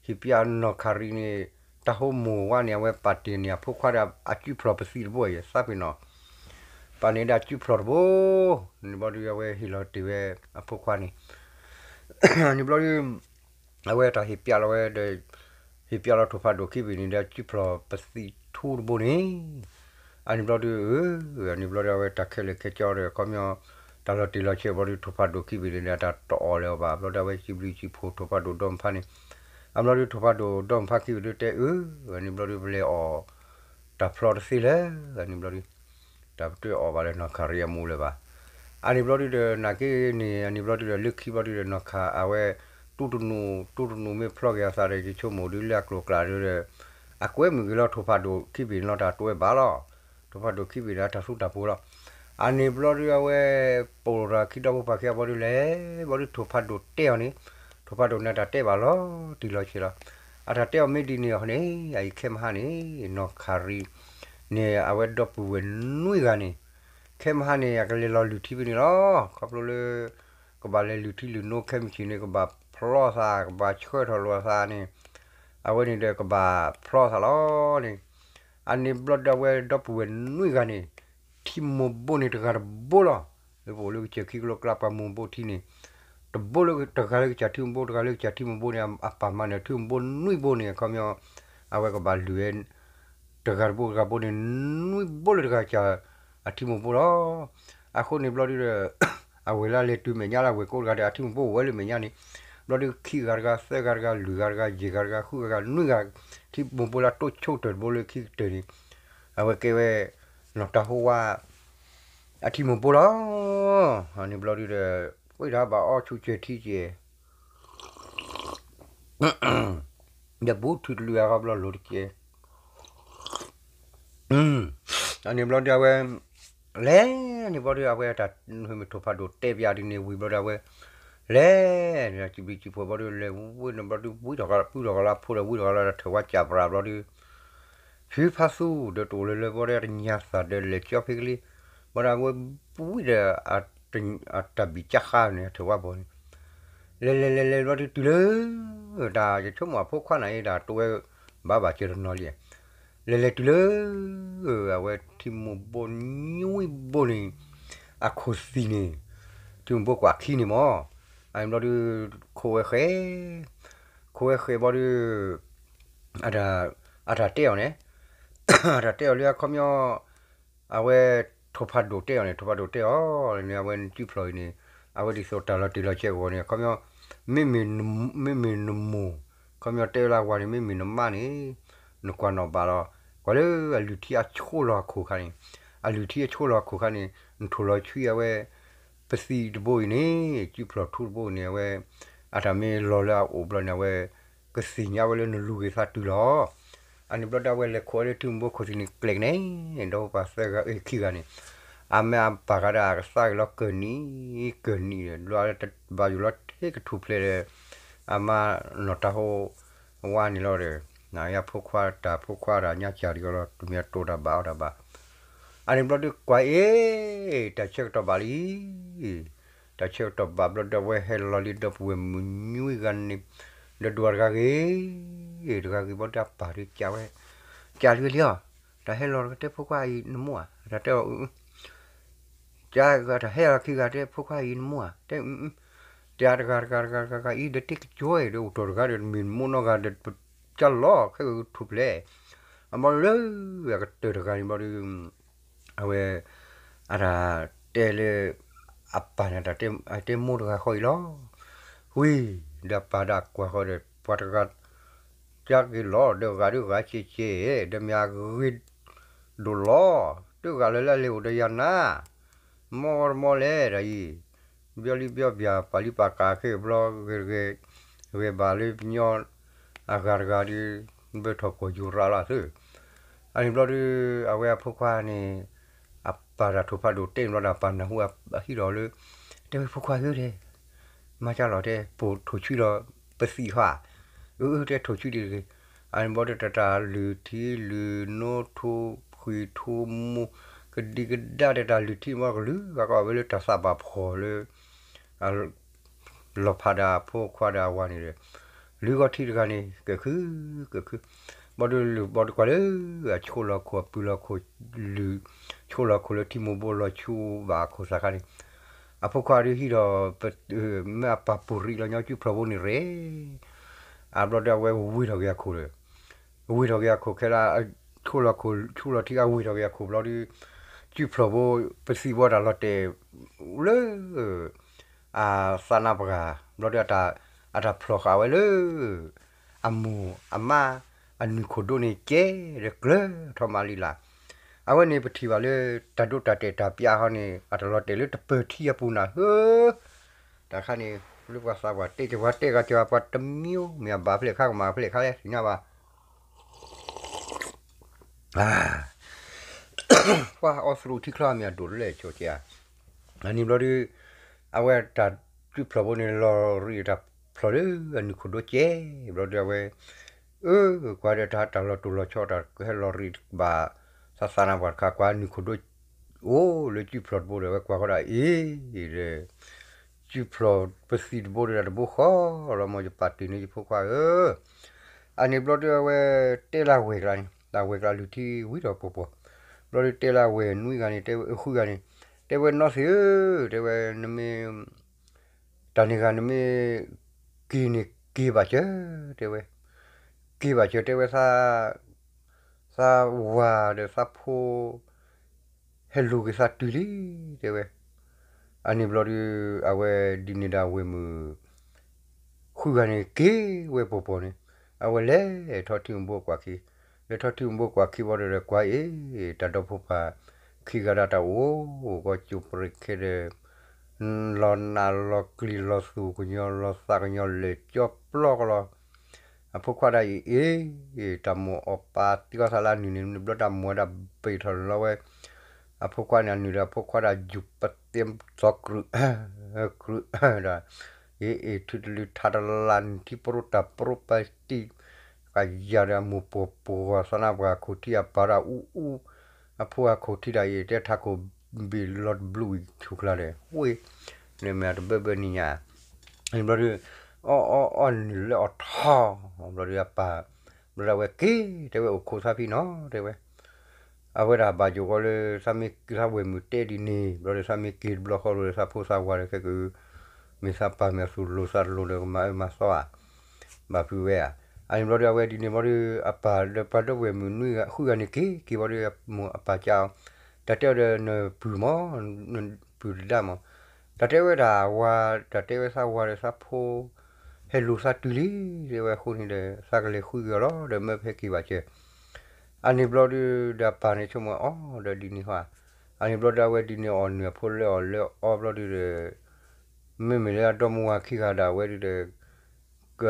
ဟ့ၣ်ပျးနီၢ်ခရံာ်န့ၣ်, တၢ်ဟိမိၢ်ဝါန့ၣ် အဝဲပာ်တ့ၢ်န့ၢ်အဖိခွါဒီးအစုဖျီၣ်ပသံၣ်တဘိအံၤ သးပ့ၤနီၣ်, ပာ်န့ၢ်ဒၣ်စုဖျီၣ်တဘိ, န့ၣ်ဘျီဒုအဝဲဟ့ၣ်လီၤတ့ၢ်ဝဲအဖိခွါန့ၣ်, န့ၣ်ဘျီဒု အဝဲတၢ်ဟ့ၣ်ပျးလီၤဝဲဒီး, ဟ့ၣ်ပျးလီၤထိၣ်ဖးဒိၣ်ခံဘ့ၣ်န့ၣ်ဒီး စုဖျီၣ်ပသံၣ်ထူတဘိန့ၣ်, အန့ၣ်ဘျီဒု, အန့ၣ်ဘျီဒု အဝဲတၢ်ခဲလၢာ်ခဲဆ့ဒီး ခီပညီ, တၢ်လီၤတ့ၢ်လီၤဆဲးဘျီဒု ထိၣ်ဖးဒိၣ်ခံဘ့ၣ်န့ၣ်ဒီး တၢ်တအီၣ်လၢၤအီၤဘၣ် ဘျီဒု အဝဲစံးဘျုးစံးဖှိၣ်ထိၣ်ဖးဒိၣ်ဒီမုၢ်ဖါန့ၣ်, အန့ၣ်ဘျီဒုထိၣ်ဖးဒိၣ်ဒီမုၢ်ဖါခံဘ့ၣ်ဒုတဲအၢ, အန့ၣ်ဘျီဒုပလဲၤအီၣ်, တၢ်ဖျီတသ့လၢၤ, အန့ၣ်ဘျီဒု တၢ်ပတအီၣ်ဘၣ်လၢနီၢ်ခရံာ်အမိၢ်လၢၤဘၣ်. အန့ၣ်ဘျီဒုဒီး နာ်က့န့ၣ် အန့ၣ်ဘျီဒုဒီး လၢခံဘျီဒုဒီး နီၢ်ခရံာ်အဝဲ, တူၢ်တနူၢ်, တူၢ်တနူၢ်မ့ၢ်ဖျီက့ၤအသးဒီး ယဆိကမိၣ်ဒုလၢအကျိၤကျဲဒုဒီး, အကွဲမုာ်က့ၤလီၤထိၣ်ဖးဒိၣ်ခံဘ့ၣ်န့ၣ်လီၤ တၢ်တွဲဘၣ်လီၤ. ထိၣ်ဖးဒိၣ်ခံဘ့ၣ်ဒီးတၢ်သူတၢ်ပှိၤလီၤ. အန့ၣ်ဘျီဒုးအဝဲ ပိာ်ရၤခံဒီပုၢ်ဝဲၢ်ခံဂၤဘျီဒုးလဲၤ ဘျီဒုးထိၣ်ဖးဒိၣ်တဲအီၤန့ၣ် ထိၣ်ဖးဒိၣ်န့ၣ်တၢ်တဲဘၣ်လီၤတံၢ်လီၤဆဲးလီၤ. အတၢ်တဲအီၤမ့ၢ်ဒ်န့ၣ်အဃိန့ၣ် အအံၤခဲမဟါန့ၣ် နီၢ်ခရံာ်န့ၣ် အဝဲဒီပုၢ်ဝဲၢ်နွံဂၤန့ၣ် ခဲမဟါန့ၣ် အကလဲၤလီၤလုၢ်ထံဖဲန့ၣ်လီၤ. ခီဖျိလၢ ကဘၣ်လဲၤလုၢ်ထံလုၢ်နိခဲမုၢ်ဆ့ၣ်န့ၣ် ကဘၣ်ဖျီသး ကဘၣ်ဆှၢထီၣ်လိာ်သးန့ၣ် အဝဲန့ၣ်ဒီးကဘၣ်ဖျီသးလီၤန့ၣ်. အန့ၣ်ဘျီဒုးအဝဲဒီပုၢ်ဝဲၢ်နွံဂၤန့ၣ် ထံမိၢ်ဘိန့ၣ်တဂၤတဘိလီၤ. လၢပအိၣ်လၢကစၢၢ်ခံကလိကျါပှၤမိၢ်ဘိထံန့ၣ် တဘိလၢတဂၤလၢကစၢ်ထံမိၢ်ဘိ တဂၤလၢကစၢ်ထံမိၢ်ဘိန့ၣ် အပၢ်မၤနၢၤထံမိၢ်ဘိနွံဘိန့ၣ် အခီပညီ အဝဲကဘၣ်လုၢ်ဝဲ တဂၤတဘိတဂၤဘိန့ၣ် နွံဘိလၢတဂၤကစၢ်အထံမိၢ်ဘိလီၤ. အဃိန့ၣ်ဘျီဒုးဒီး အဝဲၢ်လၢလဲၤတုၤမဲာ်ညါလၢအဝဲၢ်ကိးတဂၤဒီး အထံမိၢ်ဘိအိၣ်ဝဲလၢမဲာ်ညါန့ၣ် ဘျီဒုးခံဂၤတဂၤ သၢဂၤတဂၤ လွံၢ်ဂၤတဂၤ ယဲၢ်ဂၤတဂၤ ဃုဂၤတဂၤ နွံဂၤ ထံမိၢ်ဘိလၢအတိၢ်ဆိကတၢၢ်တဘိလၢခံကတၢၢ်န့ၣ် အဝဲကဲဝဲ နီၢ်တၤဟိဝါ အထံမိၢ်ဘိလီၤ. အန့ၣ်ဘျီဒုးဒီး ဝံဒၣ်ဘၣ်အီဆူၣ်စဲၤထံစဲၤ ဒီးဘူးထုးတလုာ်အဂီၢ်ဘျီလိၤတကဲး အန့ၣ်ဘျီဒုးအဝဲ လဲၤန့ၣ်ဘျီဒုး အဝဲတၢ်ထိၣ်ဖးဒိၣ်တဲပျးဒ်န့ၣ်ဝံၤဘျီဒုးအဝဲ လဲၤန့ၣ် စံးဘျုးစံးဖှိၣ်ဘျီဒုး လဲၤဝံၤန့ၣ်ဘျီဒုး ဝံထီၣ်ကလါ ပုၢ်ထီၣ်ကလါဖိဒီး ဝံထီၣ်ကလါဒီးထၢၣ်ဝါကၠၣ်ပြးဘျီဒုး ဆူဖးသူဒီးတအိၣ်လၢလၢဘျီဒုး တညၣ်သၣ်ဒီးလဲၤကၠီဖဲကလံ ဘျီဒုးအဝဲဝံဒီး အတၢ်ဘံၣ်ကၢ်ဃါန့ၣ် အထၢၣ်ဝါဘီန့ၣ် လဲၤလဲၤလဲၤလဲၤဘျီဒုးတုၤလၢ တၢ်ယဆိကမိၣ်အဖိခွါနၤအံၤဒၣ်တိဝဲ ဘၣ်ဘၣ်စၢၤတနီၤလံ လဲၤလဲၤတုၤလၢ အဝဲထံမိၢ်ဘိနွံဘိန့ၣ် အခိၣ်သံၣ်န့ၣ် ထံမိၢ်ဘိကွၢ်ခံန့ၣ်မၢ် အန့ၣ်ဘျီဒုး ခိးဝဲဃဲ ခိးဝဲဃဲဘျီဒုး အတၢ်တဲအီၤန့ၣ် အတၢ်တဲအီၤလၢအခီပညီ အဝဲထိၣ်ဖးဒိၣ်တဲအီၤန့ၣ် ထိၣ်ဖးဒိၣ်တဲအီၤန့ၣ် အဝဲနစုဖျိးအံၤန့ၣ် အဝဲဒ်သိးတၢ်လီၤတံၢ်လီၤဆဲးအဂီၢ်န့ၣ် အခီပညီ မ့မ့ၢ် မ့မ့ၢ်နမိၢ် အခီပညီတဲဝဲလၢအဝၤန့ၣ် မ့မ့ၢ်နမါန့ၣ် နကွၢ်နီၣ်ဘၣ်လီၤ ကွၢ်လၢအလုၢ်ထံအဆိလီၤအခိၣ်ခါန့ၣ် အလုၢ်ထံအဆိလီၤအခိၣ်ခါန့ၣ် နထိၣ်လီၤဆှံအဝဲ ပသံၣ်တဘိအံၤန့ၣ် စုဖျိးထူတဘိအံၤန့ၣ် အဝဲ အတၢ်မ့ၢ်လီၤလၢအအိၣ်ဘျီန့ၣ် အဝဲ ကသ့ၣ်ညါဝဲလၢနလူၤဂ့ၤသးတုၤလီၤ အန့ၣ်ဘျီဒုးအဝဲလဲၤခိးဝဲလၢထံမိၢ်ဘိခိၣ်သံၣ်န့ၣ်ကျဲကနဲ ဒီးပှၤသၢဂၤအ့ၣ်ခံဂၤန့ၣ် အမ့ၢ်အပၢ်ဂၤဒီးအကသါဂ့ၤလီၤကၢၢ်နံၣ် ကၢၢ်နံၣ်ဒီး ဘျီဘၣ်ယိၣ်လီၤထဲကထူၣ်ဖျဲးဒီး အမါနီၢ်တၤဟိဝါန့ၣ်လီၤဒီး နယဖိခွါတၢ်ဖိခွါတၢ်ညါစၢ်ဒံးကီးလီၤ တမ့ၢ်အတိၢ်တၢ်ဘၣ်အီၣ်တၢ်ဘၣ် အန့ၣ်ဘျီဒုးကွၢ်အ့ၣ် တၢ်ဆၢကတီၢ်ဘၣ်လံ တၢ်ဆၢကတီၢ်ဘၣ်ဘျီဒုးအဝဲဟဲလီၤလံဒီပုၢ်ဝဲၢ်မုၣ်နွံဂၤန့ၣ် ဒီးဒွးတဂၤဂ့ၤ တဂၤဂ့ၤဘျီဒုးအပၢ်ဒုးကးဝဲ ကးလံလံအီၤ တၢ်ဟဲလီၤတဂၤတဲဖိခွါအံၤနမိၢ်ဧါ တၢ်တဲအီၤ ကးဂၤတၢ်ဟဲလီၤခံဂၤတဲဖိခွါအံၤနမိၢ်ဧါ တဲ တဲတဂၤတဂၤတဂၤတဂၤအံၤဒီးတ့ၢ်ကကၠိဒီးအိၣ်တီၢ်တဂၤဒီး မ့ၢ်နမိၢ်နီၢ်ဂၤဒီး ကၢ်လီၤခဲကထူၣ်ဖျဲး အဘျီလၢ အကတၢၢ်တဂၤန့ၣ်ဘျီဒုး အဝဲ အတၢ်တဲလၢ အပၢ်န့ၣ် တဲမိၢ်တဂၤဃီအံၤလီၤ ဝံၤ ဒီးပၢ်ဒီးကွၢ်ဃီဒီး ပှၤတဂၤ ကၢ်က့ၤလီၤ ဒီးဂၤဒုးဂၤကဲကဲ ဒီးမ့ၢ်အဂ့ၤဒိၣ်လီၤ တဂၤလၢ်လၢ်လဲၤအိၣ်ဒီးယၤနၤ မီၢ်ဂီၢ်တမီၢ်လဲၣ်တၢ်အံၤ ဘျီလံဘျီဘျၢ် ပာ်လံပာ်ကးခဲအဘျီ ဂဲၤဂဲၤ ဂဲၤဘၣ်လၢပညီ အဂၤတဂၤဒီး ဘၢထီၣ်ကွီၢ်ယူၤရးလီၤသု အန့ၣ်ဘျီဒုး အဝဲအဖိခွါန့ၣ် အပၢ်တၢ်ထိၣ်ဖးဒိၣ်တဲန့ၣ်ဘျီဒီး အပၢ်နၢ်ဟူအဟံၣ်ဒီးလၢ တဲဝဲဖိခွါဧၢတဲ မၤကၢ်လီၤတဲ ပိာ်ထိၣ်ဆှံလီၤ ပသံၣ်ဟါ အၢ အၢ တဲထိၣ်ဆှံဒံးတဂ့ၤ အန့ၣ်ဘျီဒုး တၢ်တၢ်လုၢ်ထံလုၢ်နိ ထိၣ်ဖှံၣ်ထိၣ်မူ ကဒံကဒါဒီးတၢ်လုၢ်ထံဘျီကလုာ် ဂၤကီၢ်ဝဲလၢတၢ်သးဘၣ်ဖှီၣ်လၢ လီၤဖးဒီးအဖိခွါဒီးအဝၤန့ၣ်ဒီး လုၢ်ဂီၤထံတဂၤန့ၣ် ကဲးခု ကဲးခု ဘျီဒုးလုၢ်ဘျီဒုးကွၢ်လၢ အဆိလီၤခိၣ်အပုၢ်လီၤခိၣ် လုၢ် ဆိလီၤခိၣ်လၢထံမိၢ်ဘိလီၤဆူဘၣ်အခိၣ်သးခါန့ၣ် အဖိခွါဒုးဟံးဒီး မ့ၢ်အပၢ်ပူၤရံလီၤညီစုဖျိးဘိန့ၣ်ရဲ အဘျီဒုးအဝဲဝ့ၢ်ထီၣ်က့ၤအခိၣ်ဒီး ဝ့ၢ်ထီၣ်က့ၤအခိၣ်ခဲလၢာ် ဆိလီၤခိၣ် ဆိလီၤထံဂၤဝ့ၢ်ထီၣ်က့ၤအခိၣ်ဘျီဒုး စုဖျိးဘိ ပသံၣ်ဘိတၢ်လီၤတဲာ် လၢ အသးနါပှၢ် ဘျီဒုး အတၢ်ဖျိးဃာ်ဝဲလၢ အမိၢ်အမါ အနုၢ်ခိၣ်ဒိၣ်န့ၣ်ကဲဒီးကျၢၤထီၣ်မးလံလၢ် အဝဲန့ၣ်ပထံၣ်ဘၣ်လၢ တၢ်ဒိတၢ်တဲာ်တၢ်ပျးဟီန့ၣ် အတၢ်လီၤတဲာ်လၢတပၢၤထံအပူၤနၤဧၢ တၢ်ခါန့ၣ် လၢပှၤသးပှၢ်တဲက့ၤပှၤတဲဂၤက့ၤပှၤတမံၤ မ့ၢ်အဘၣ်ဖဲလဲၣ်ခါကမၤဖဲလဲၣ်ခါလဲၣ်သ့ၣ်ညါဘၣ် ပှၤအီၣ်သရူးထံချီမ့ၢ်အဒိၣ်လၢကၠိကဲဧါ, အန့ၣ်ဘျီဒုး အဝဲတၢ်စုၣ်ဖျိးဘိန့ၣ် လီၤရံးတၢ်ဖျိးလၢအနုာ်ခိၣ်ဒိကဲ, ဘျီဒုးအဝဲ အၢ ကွၢ်ဒီးတၢ်တၢ်လီၤတိၢ်လီၤဆီတၢ်ကဟဲလီၤရံးဘၣ် သးသးနါပှၤတခါ ကွၢ်နုာ်ခိၣ်ဒိ အိၣ်လၢစုၣ်ဖျိးတဘိဒီး အဝဲကွၢ်ဃီဒၣ်အံၤဒီး စုၣ်ဖျိးပသံးတဘိဒီးတဘိဃီလီၤ မ်ယပာ်တ့ၢ်န့ၢ်ယဖိခွါဧၢ, အန့ၣ်ဘျီဒုးအဝဲတဲလၢဝဲၢ်ကျါန့ၣ် တၢ်ဝဲၢ်ကျါလုၢ်ထံဝံၤဒီးပှီၤပှီၤ, ဘျီဒုးတဲလၢဝဲၢ်နွံဂၤန့ၣ် တဲဝဲဃုဂၤန့ၣ်, တဲဝဲနီၢ်သ့ၣ်ဧၢ, တဲဝဲနမ့ၢ် တၢ်န့ၣ်ဂၤနမ့ၢ် က့ၤန့ၣ်က့ၤဘၣ်စၢၤ, တဲဝဲ က့ၤဘၣ်စၢၤ တဲဝဲ သးဝၤဒီးသးဖိ ဟဲလူၤက့ၤသးတုၤလံ, တဲဝဲ အန့ၣ်ဘျီဒုး အဝဲဒ်န့ၣ်ဒီးအဝဲၢ်မုၣ် ဃုဂၤန့ၣ်က့ၤဝဲပှီၤပှီၤန့ၣ်, အဝဲလဲၤထီၣ်ထံမူဘိကွၢ်ခံ, လဲၤထီၣ်ထံမူဘိကွၢ်ခံဘျီဒီး ကွၢ်အံၤ တၢ်ဒီဖိပၢ်ခံဂၤဒၣ်တၢ်အိၣ်ဂီၤကၠိပြံးခဲဒီး လီၤနးလီၤကျံၤလီၤသူၣ်ကညီၤလီၤသးကညီၤလၢာ်ကၠီပျီကလီၤ, အဖိခွါဒၣ်အံၤအ့ၣ် တၢ်မိၢ်အီၣ်ပာ်တံၢ်အီၣ်သးလၢအနုၢ်န့ၣ် ဘျီတၢ်မိၢ်ဝဲဒၣ်ဘ့ၣ်ထီၣ်လီၤဝဲ, အဖိခွါန့ၣ် အနုၢ်ဒီးအဖိခွါဒၣ်ယူၤပသ့သီ ကြုးကြုးဒီး အ့ၣ်အ့ၣ် ထုတလုထါတလါ နုၢ်ထံပရိတၢ်ပရိပတံၢ် ကယၤဒီးအမိၢ်ပှီၤပှီၤ သးနါပှၤခိၣ်ထံးအပၢ်ဒၣ်အူအူ, အဖိအခိၣ်ထံးဒၣ်အံၤ တဲထးခိၣ်ဘ့ၣ်လီၤတဘျုးဝံၤဆူၣ်ကျါဒီး ဝ့ၢ် န့ၣ်မ့ၢ်တဘၢဘၢနံၤညါ ဘျီဒုး အီၣ်အီၣ်အီၣ်နုၢ်လၢအီၤထီၣ် ဘျီဒုးအပၢ် ဘျီဒုးအဝဲက့ၤ တဲဝဲအိၣ်ခိးသးဖံနီၤ တဲဝဲ အဝဲဒၣ်ဘၣ်ယိၣ်ဃီလၢ သးမ့ၢ်က့ၤသးဝဲၢ်မုၣ်တဲဒ်န့ၣ် ဘျီဒီးသးမ့ၢ်က့ၤတဘျီဃီဒီး သးဖိသးဝၤဒီးခဲက မ့ၢ်သးပၢ်မ့ၢ်အသူၣ်လိၤသးလိၤဒီးကမၤအၢမၤသီဧါ, ဘၣ်ဖုးဝဲဧါ, အန့ၣ်ဘျီဒီးအဝဲဒ်န့ၣ်ဘျီဒီး အပၢ်ဒီးပှၤဒီဝဲၢ်မုၣ်နွံဂၤ ဃုဂၤန့ၣ်က့ၤ က့ၤဘျီဒီး မိၢ်အပၢ်ကးအီၤ, တၢ်တဲအီၤဒီးနပုၢ်မး, နပုၢ်တဒါမး, တၢ်တဲဝဲဒၣ်ဝၤ, တၢ်တဲဝဲသးဝၤဒီးသးဖိ ဟဲလူၤသးတုၤလံ, တဲဝဲအဃိန့ၣ်ဒီး သးကလဲၤဃုက့ၤအီၤလီၤ ဒီးမၢဖဲက့ၤဘၣ်စၢၤ အန့ၣ်ဘျီဒုးဒီးအပၢ်န့ၣ်ဆိကမိၣ်အီၤဒီးဒ်န့ၣ်ဟီ, အန့ၣ်ဘျီဒီးအဝဲဒ်န့ၣ်အီၣ်နုၢ်အဖိလၢအီၣ်လၢအီဘျီဒုးဒီး မ့မ့ၢ်လၢအဒီမါဝၤခံဂၤဒၣ်ဝဲဒုးဒီး က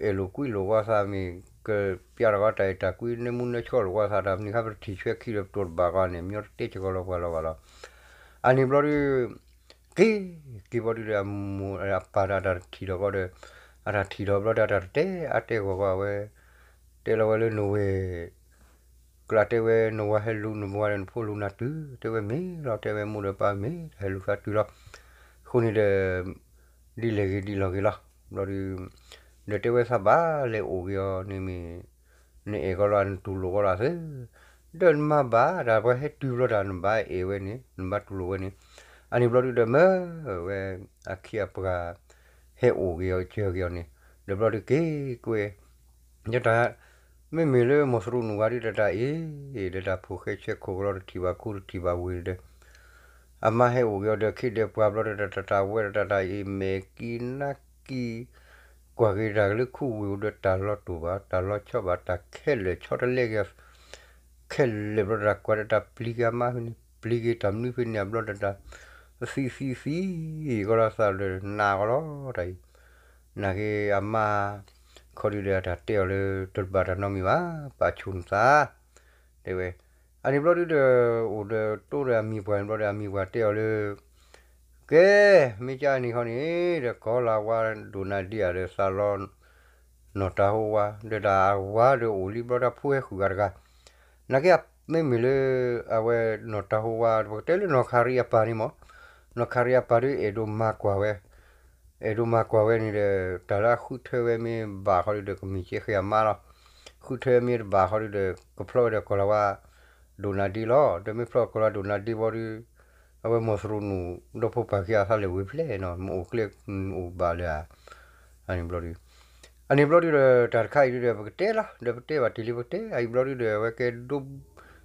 အဲၣ်လိာ်ကွံလိာ်ကွီၢ်သးမ့ၢ် ကပျးထီၣ်ကီတၢ်အဲၣ်တၢ်ကွံ နၢမူနၢဆှီလိာ်ကွီၢ်သးတၢ်မနုၤခါ ပတထံၣ်ဆွဲခံဒီးပတိၤတဘၣ်ကီန့ၣ် မညီတတဲကကီလီၤပှၤလီၤဘၣ်လီၤ. အန့ၣ်ဘျီဒုး က့ၤ က့ၤဘျီဒုးဒီး အမိၢ်အပၢ်ဒီးအတၢ်ထံၣ်ထီၣ်ကီဒီး အတၢ်ထံၣ်ထီၣ်ဘျီဒီး အတၢ်တတဲအဂီၢ်ကီအဝဲ တဲလီၤဝဲလၢနဝဲၢ် ကျါတဲဝဲ နဝၤဟဲလူၤနဝၤဒီးနဖိလူၤနၤတုၤ တဲဝဲမ့ၢ်လီၤ တဲဝဲမိၢ်ဒီးပၢ်မ့ၢ်တၢ်ဟဲလူၤသးတုၤလီၤ. အဃိန့ၣ်ဒီး ဒ်လဲၣ်ဂ့ၤဒ်လဲၣ်ဂ့ၤလီၤ. ဘျီဒုး ဒီးတဲဝဲသးဘၣ်လဲၤအိၣ်က့ၤအီၤန့ၣ်မ့ၢ် နအဲၣ်ကီလီၤ နတူၢ်လိာ်ကီလီၤသ့ ဒီးနမၤဘၣ်တၢ်ပှၤဟဲတုၤဘျီတၢ် နဘၣ်အဲၣ်ဝဲန့ၣ် နဘၣ်တူၢ်လိာ်ဝဲန့ၣ် အန့ၣ်ဘျီဒုးဒီးမၢဝဲ အခ့အပှၤ ဟဲအိၣ်က့ၤအီၤကၢက့ၤအီၤန့ၣ် ဒီးဘျီဒုးက့ၤကွဲ ယတၢ် မ့မ့ၢ်လၢမိၢ်သရူးနူၢ်ဝါဒုးတၢ်တၢ်အံၤ ဒီးတၢ်ဖိၣ်ဃဲဆဲးခိၣ်ကလီတထံၣ်ဘၣ်ခူတထံၣ်ဘၣ်ဝ့ၢ်ဒီး အမါဟဲအိၣ်က့ၤအီၤဒီးခ့ဒီးပှၤဘျီဒီးတၢ်တၢ်ဝဲဒီးတၢ်တၢ်အံၤ မဲာ်ကံနါကံ ကွၢ်က့ၤတၢ်လၢခူဝ့ၢ်အိၣ်ဒီးတၢ်လီၤတိၢ်ဘၣ် တၢ်လီၤဆီဘၣ် တၢ်ခဲလၢာ်ဆီတလဲက့ၤ ခဲလၢာ်ဘျီဒီးတၢ်ကွၢ်ဒီးတၢ်ပျံၤက့ၤအမါဖဲန့ၣ် ပျံၤက့ၤတၢ်မနုၤဖဲန့ၣ် အဘျီဒီးတၢ် သံသံသံ ကီလီၤသးဒီးနးကီလီၤတၢ်အံၤ နာ်က့အမါ ခီဒုးဒီးတၢ်တဲအီၤလၢ တဘၣ်တၢ်နီတမံၤဘၣ် ပာ်ဆူၣ်နသး တဲဝဲ အန့ၣ်ဘျီဒုးဒီး အိၣ်ဒီးတိဒီးအမံၤပှၢ်န့ၣ်ဘျီဒီး အမံၤပှၢ်တဲအီၤလၢ ကဲ မ့ၢ်ကၢအနံၤခီန့ၣ် ဒီးကီၤလၤဝါဒိၣ်နၤဒ့ဧါဒီးသးလီ နီၢ်တၤဟိဝါ ဒီးတၢ်အဝါဒီးအိၣ်လံဘျီတၢ်ဖိဟဲဃုာ်ဂၤတဂၤ နာ်က့ မ့မ့ၢ်လၢ အဝဲနီၢ်တၤဟိဝါ ပကတဲလၢနီၢ်ခရံာ်အပၢ်န့ၣ်မး နီၢ်ခရံာ်အပၢ်ဒီးအဲၣ်ဒိးမၤကွၢ်ဝဲ အဲၣ်ဒိးမၤကွၢ်ဝဲန့ၣ်ဒီး တၢ်လၢအဃုထၢဝဲမ့ၢ်ဘၣ်ဃီဒုးဒီး ကမ့ၢ်ကဲဃဲအမါလီၤ. ဃုထၢမ့ၢ်တဘၣ်ဃီဒုးဒီး ကဖျီဝဲဒီးကီၤလၤဝါ ဒိၣ်နၤဒ့လီၤ. ဒီးမ့ၢ်ဖျီကီၤလၤဝါဒိၣ်နၤဒ့ဘီဒုး အဝဲမိၢ်သရူးနူၢ် ဒီဖိပၢ်ခံဂၤသးလဲၤဝံၤဖျဲၣ်နီၤ မ့ၢ်အိၣ်ကျဲအိၣ်ဘၣ်လၢ အန့ၣ်ဘျီဒုး အန့ၣ်ဘျီဒုးဒီး တၢ်တခါအံၤဒုးဒီး ပကတဲလီၤ ဒီးပတဲဘၣ်တ့ၢ်လံပကတဲ အအံၤဘျီဒုးဒီး အဝဲကဲဒိ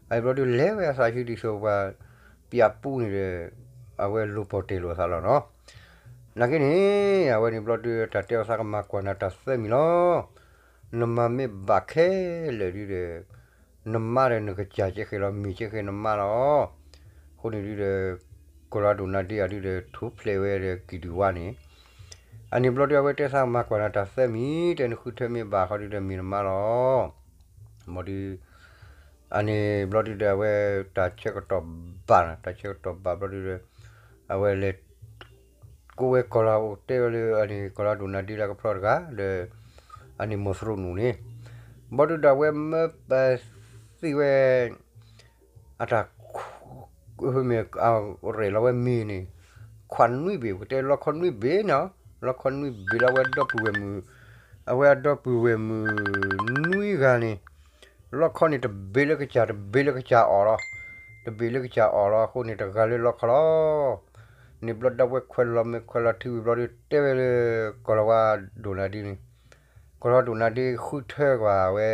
အအံၤဘျီဒုး လဲၤဝဲအသးဆူဒ်သိးပှၤ ပျးပူန့ၣ်ဒီး အဝဲလိၣ်ပီၣ်တဲာ်လိာ်အသးလီၤနီၤ. နာ်က့န့ၣ် အဝဲန့ၣ်ဘျီဒုး တၢ်တဲအီၤသးကမၤကွၢ်နၤတၢ်သၢမံၤလီၤ. နမၤမ့ၢ်ဘၣ်ခဲလၢာ်ဒုးဒီး နမါဒီးနကစၢ်ကဲဃဲလီၤ မ့ၢ်ကဲဃဲနမါလီၤ. အဃိန့ၣ်ဒုးဒီး ကီၤလၤဝါဒိၣ်နၤဒ့ဧါဒုးဒီး ထူၣ်ဖျဲးဝဲဒီးကံၢ်ဒုၣ်ဝါန့ၣ် အန့ၣ်ဘျီဒုး အဝဲတဲသးမၤကွၢ်နၤတၢ်သၢမံၤ တဲနဃုထၢမ့ၢ်ဘၣ်ဃီဒုးဒီးမ့ၢ်နမါလီၤ. ဘျီဒုး အန့ၣ်ဘျီဒုဒီး အဝဲတၢ်ဆၢကတီၢ်ဘၣ်နီၤ, တၢ်ဆၢကတီၢ်ဘၣ်ဘျီဒုဒီး အဝဲလဲၤ ကိးဝဲကီၢ်လီၤ အိၣ်တဲဝဲလၢ အန့ၣ် ကီၢ်လီၤဒိၣ်နၤဒ့လၢကဖျီတဂၤ ဒီး အန့ၣ်မိၢ်သရူးနူၣ်န့ၣ် ဘျီဒုဒီး အဝဲမၢပသ့ၣ်ဝဲ အတၢ် မ့ၢ် ရဲၣ်လီၤဝဲမ့ၤန့ၣ် ခွးနွံဘ့ၣ် ပကတဲလီခီနွံဘ့ၣ်နီၤ, လီခီနွံဘ့ၣ်လၢအဝဲဒီပုၢ်ဝဲၢ်မုၣ်, အဝဲအဒီပုၢ်ဝဲၢ်မုၣ်နွံဂၤန့ၣ် လီခီန့ၣ်တဘ့ၣ်လၢကစၢ် တဘ့ၣ်လၢကစၢ်အီၣ်လီၤ, တဘ့ၣ်လၢကစၢ်အီၣ်လီၤအဃိန့ၣ် တဂၤလၢလီခီလီၤ. န့ၣ်ဘျီဒုဒီး အဝဲခွဲးလီၤမဲာ်ခွဲးလီၤထံဝံၤဘျီဒု တဲဝဲလၢ ကီၢ်လီၤဝါဒိၣ်နၤဒ့န့ၣ် ကီၢ်လီၤဝါဒိၣ်နၤဒ့ဃုထၢကွၢ်ဝဲ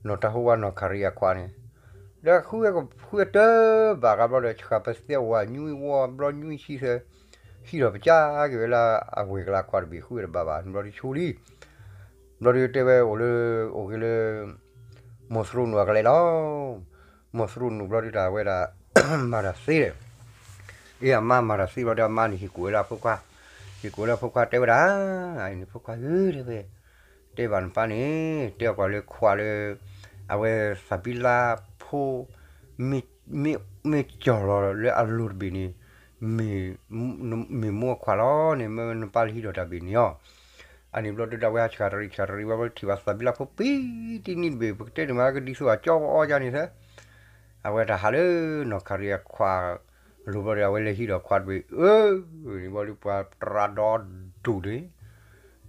နီၢ်တၢ်ဟိဝါနီၢ်ခရံာ်အခွးန့ၣ်, ဒီးဃုဝဲဃုဝဲတၢ်ဘၣ်ဃးဘျီဒီး ဆှၣ်ပသဲဝၤနွံဝီဘျီနွံဆံသၢ ဟံးထီၣ်ပစၢ်က့ၤဝဲလၢအဝဲၢ်ကလၤခွးတဘ့ၣ် ဃုဝဲတဘၣ်ဘၣ် န့ၣ်ဘျီဒုဆိလံ, ဘျီဒုတဲဝဲအိၣ်လၢ အိၣ်က့ၤလၢ မိၢ်သရူးနူၣ်အကလဲၤလီၤ. မိၢ်သရူးနူၣ်ဘျီဒုတၢ်ဝဲဒၣ် မၤတၢ်သ့ဒီး အ့ၣ် အမါမၤတၢ်သ့ဘျီဒီး အမါန့ၣ်ဟ့ၣ်ကူၣ်ဝဲလၢအဖိခွါ, ဟ့ၣ်ကူၣ်ဝဲလၢအဖိခွါတဲဝဲဒၣ်, အန့ၣ်ဖိခွါဧၢ တဲဝဲ, တဲဘၣ်နပၢ်န့ၣ် တဲအီၤကွၢ်လၢခွးလၢ အဝဲသးဘံလါဖိ မ့ၢ်ကၠီၣ်လီၤလၢအလိၤတဘ့ၣ်န့ၣ် မ့ၢ်မိၢ်အခွးလီၤန့ၣ် မ့ၢ်နပၢ်လၢဟံးဒီးတၢ်ဘ့ၣ်န့ၣ်အီၤ, အန့ၣ်ဘျီဒုဒီး အဝဲဟးဆှၣ်တရံးဆှၣ်တရံးဝဲ ဘျီထံၣ်ဘၣ်သးဘံလါဖိပံတံနံတဘ့ၣ် ပကတဲန့ၣ်မး ကဒ်သိးအကၠီကအီယါန့ၣ်သၢ အဝဲတၢ်ဟးလၢနီၢ်ခရံာ်အခွးလိၤဘျီဒီး အဝဲလဲၤဟံးဒီးခွးတဘ့ၣ် အၢ န့ၣ်ဘျီဒုပှၤတရၤဒီဒူၣ်န့ၣ်,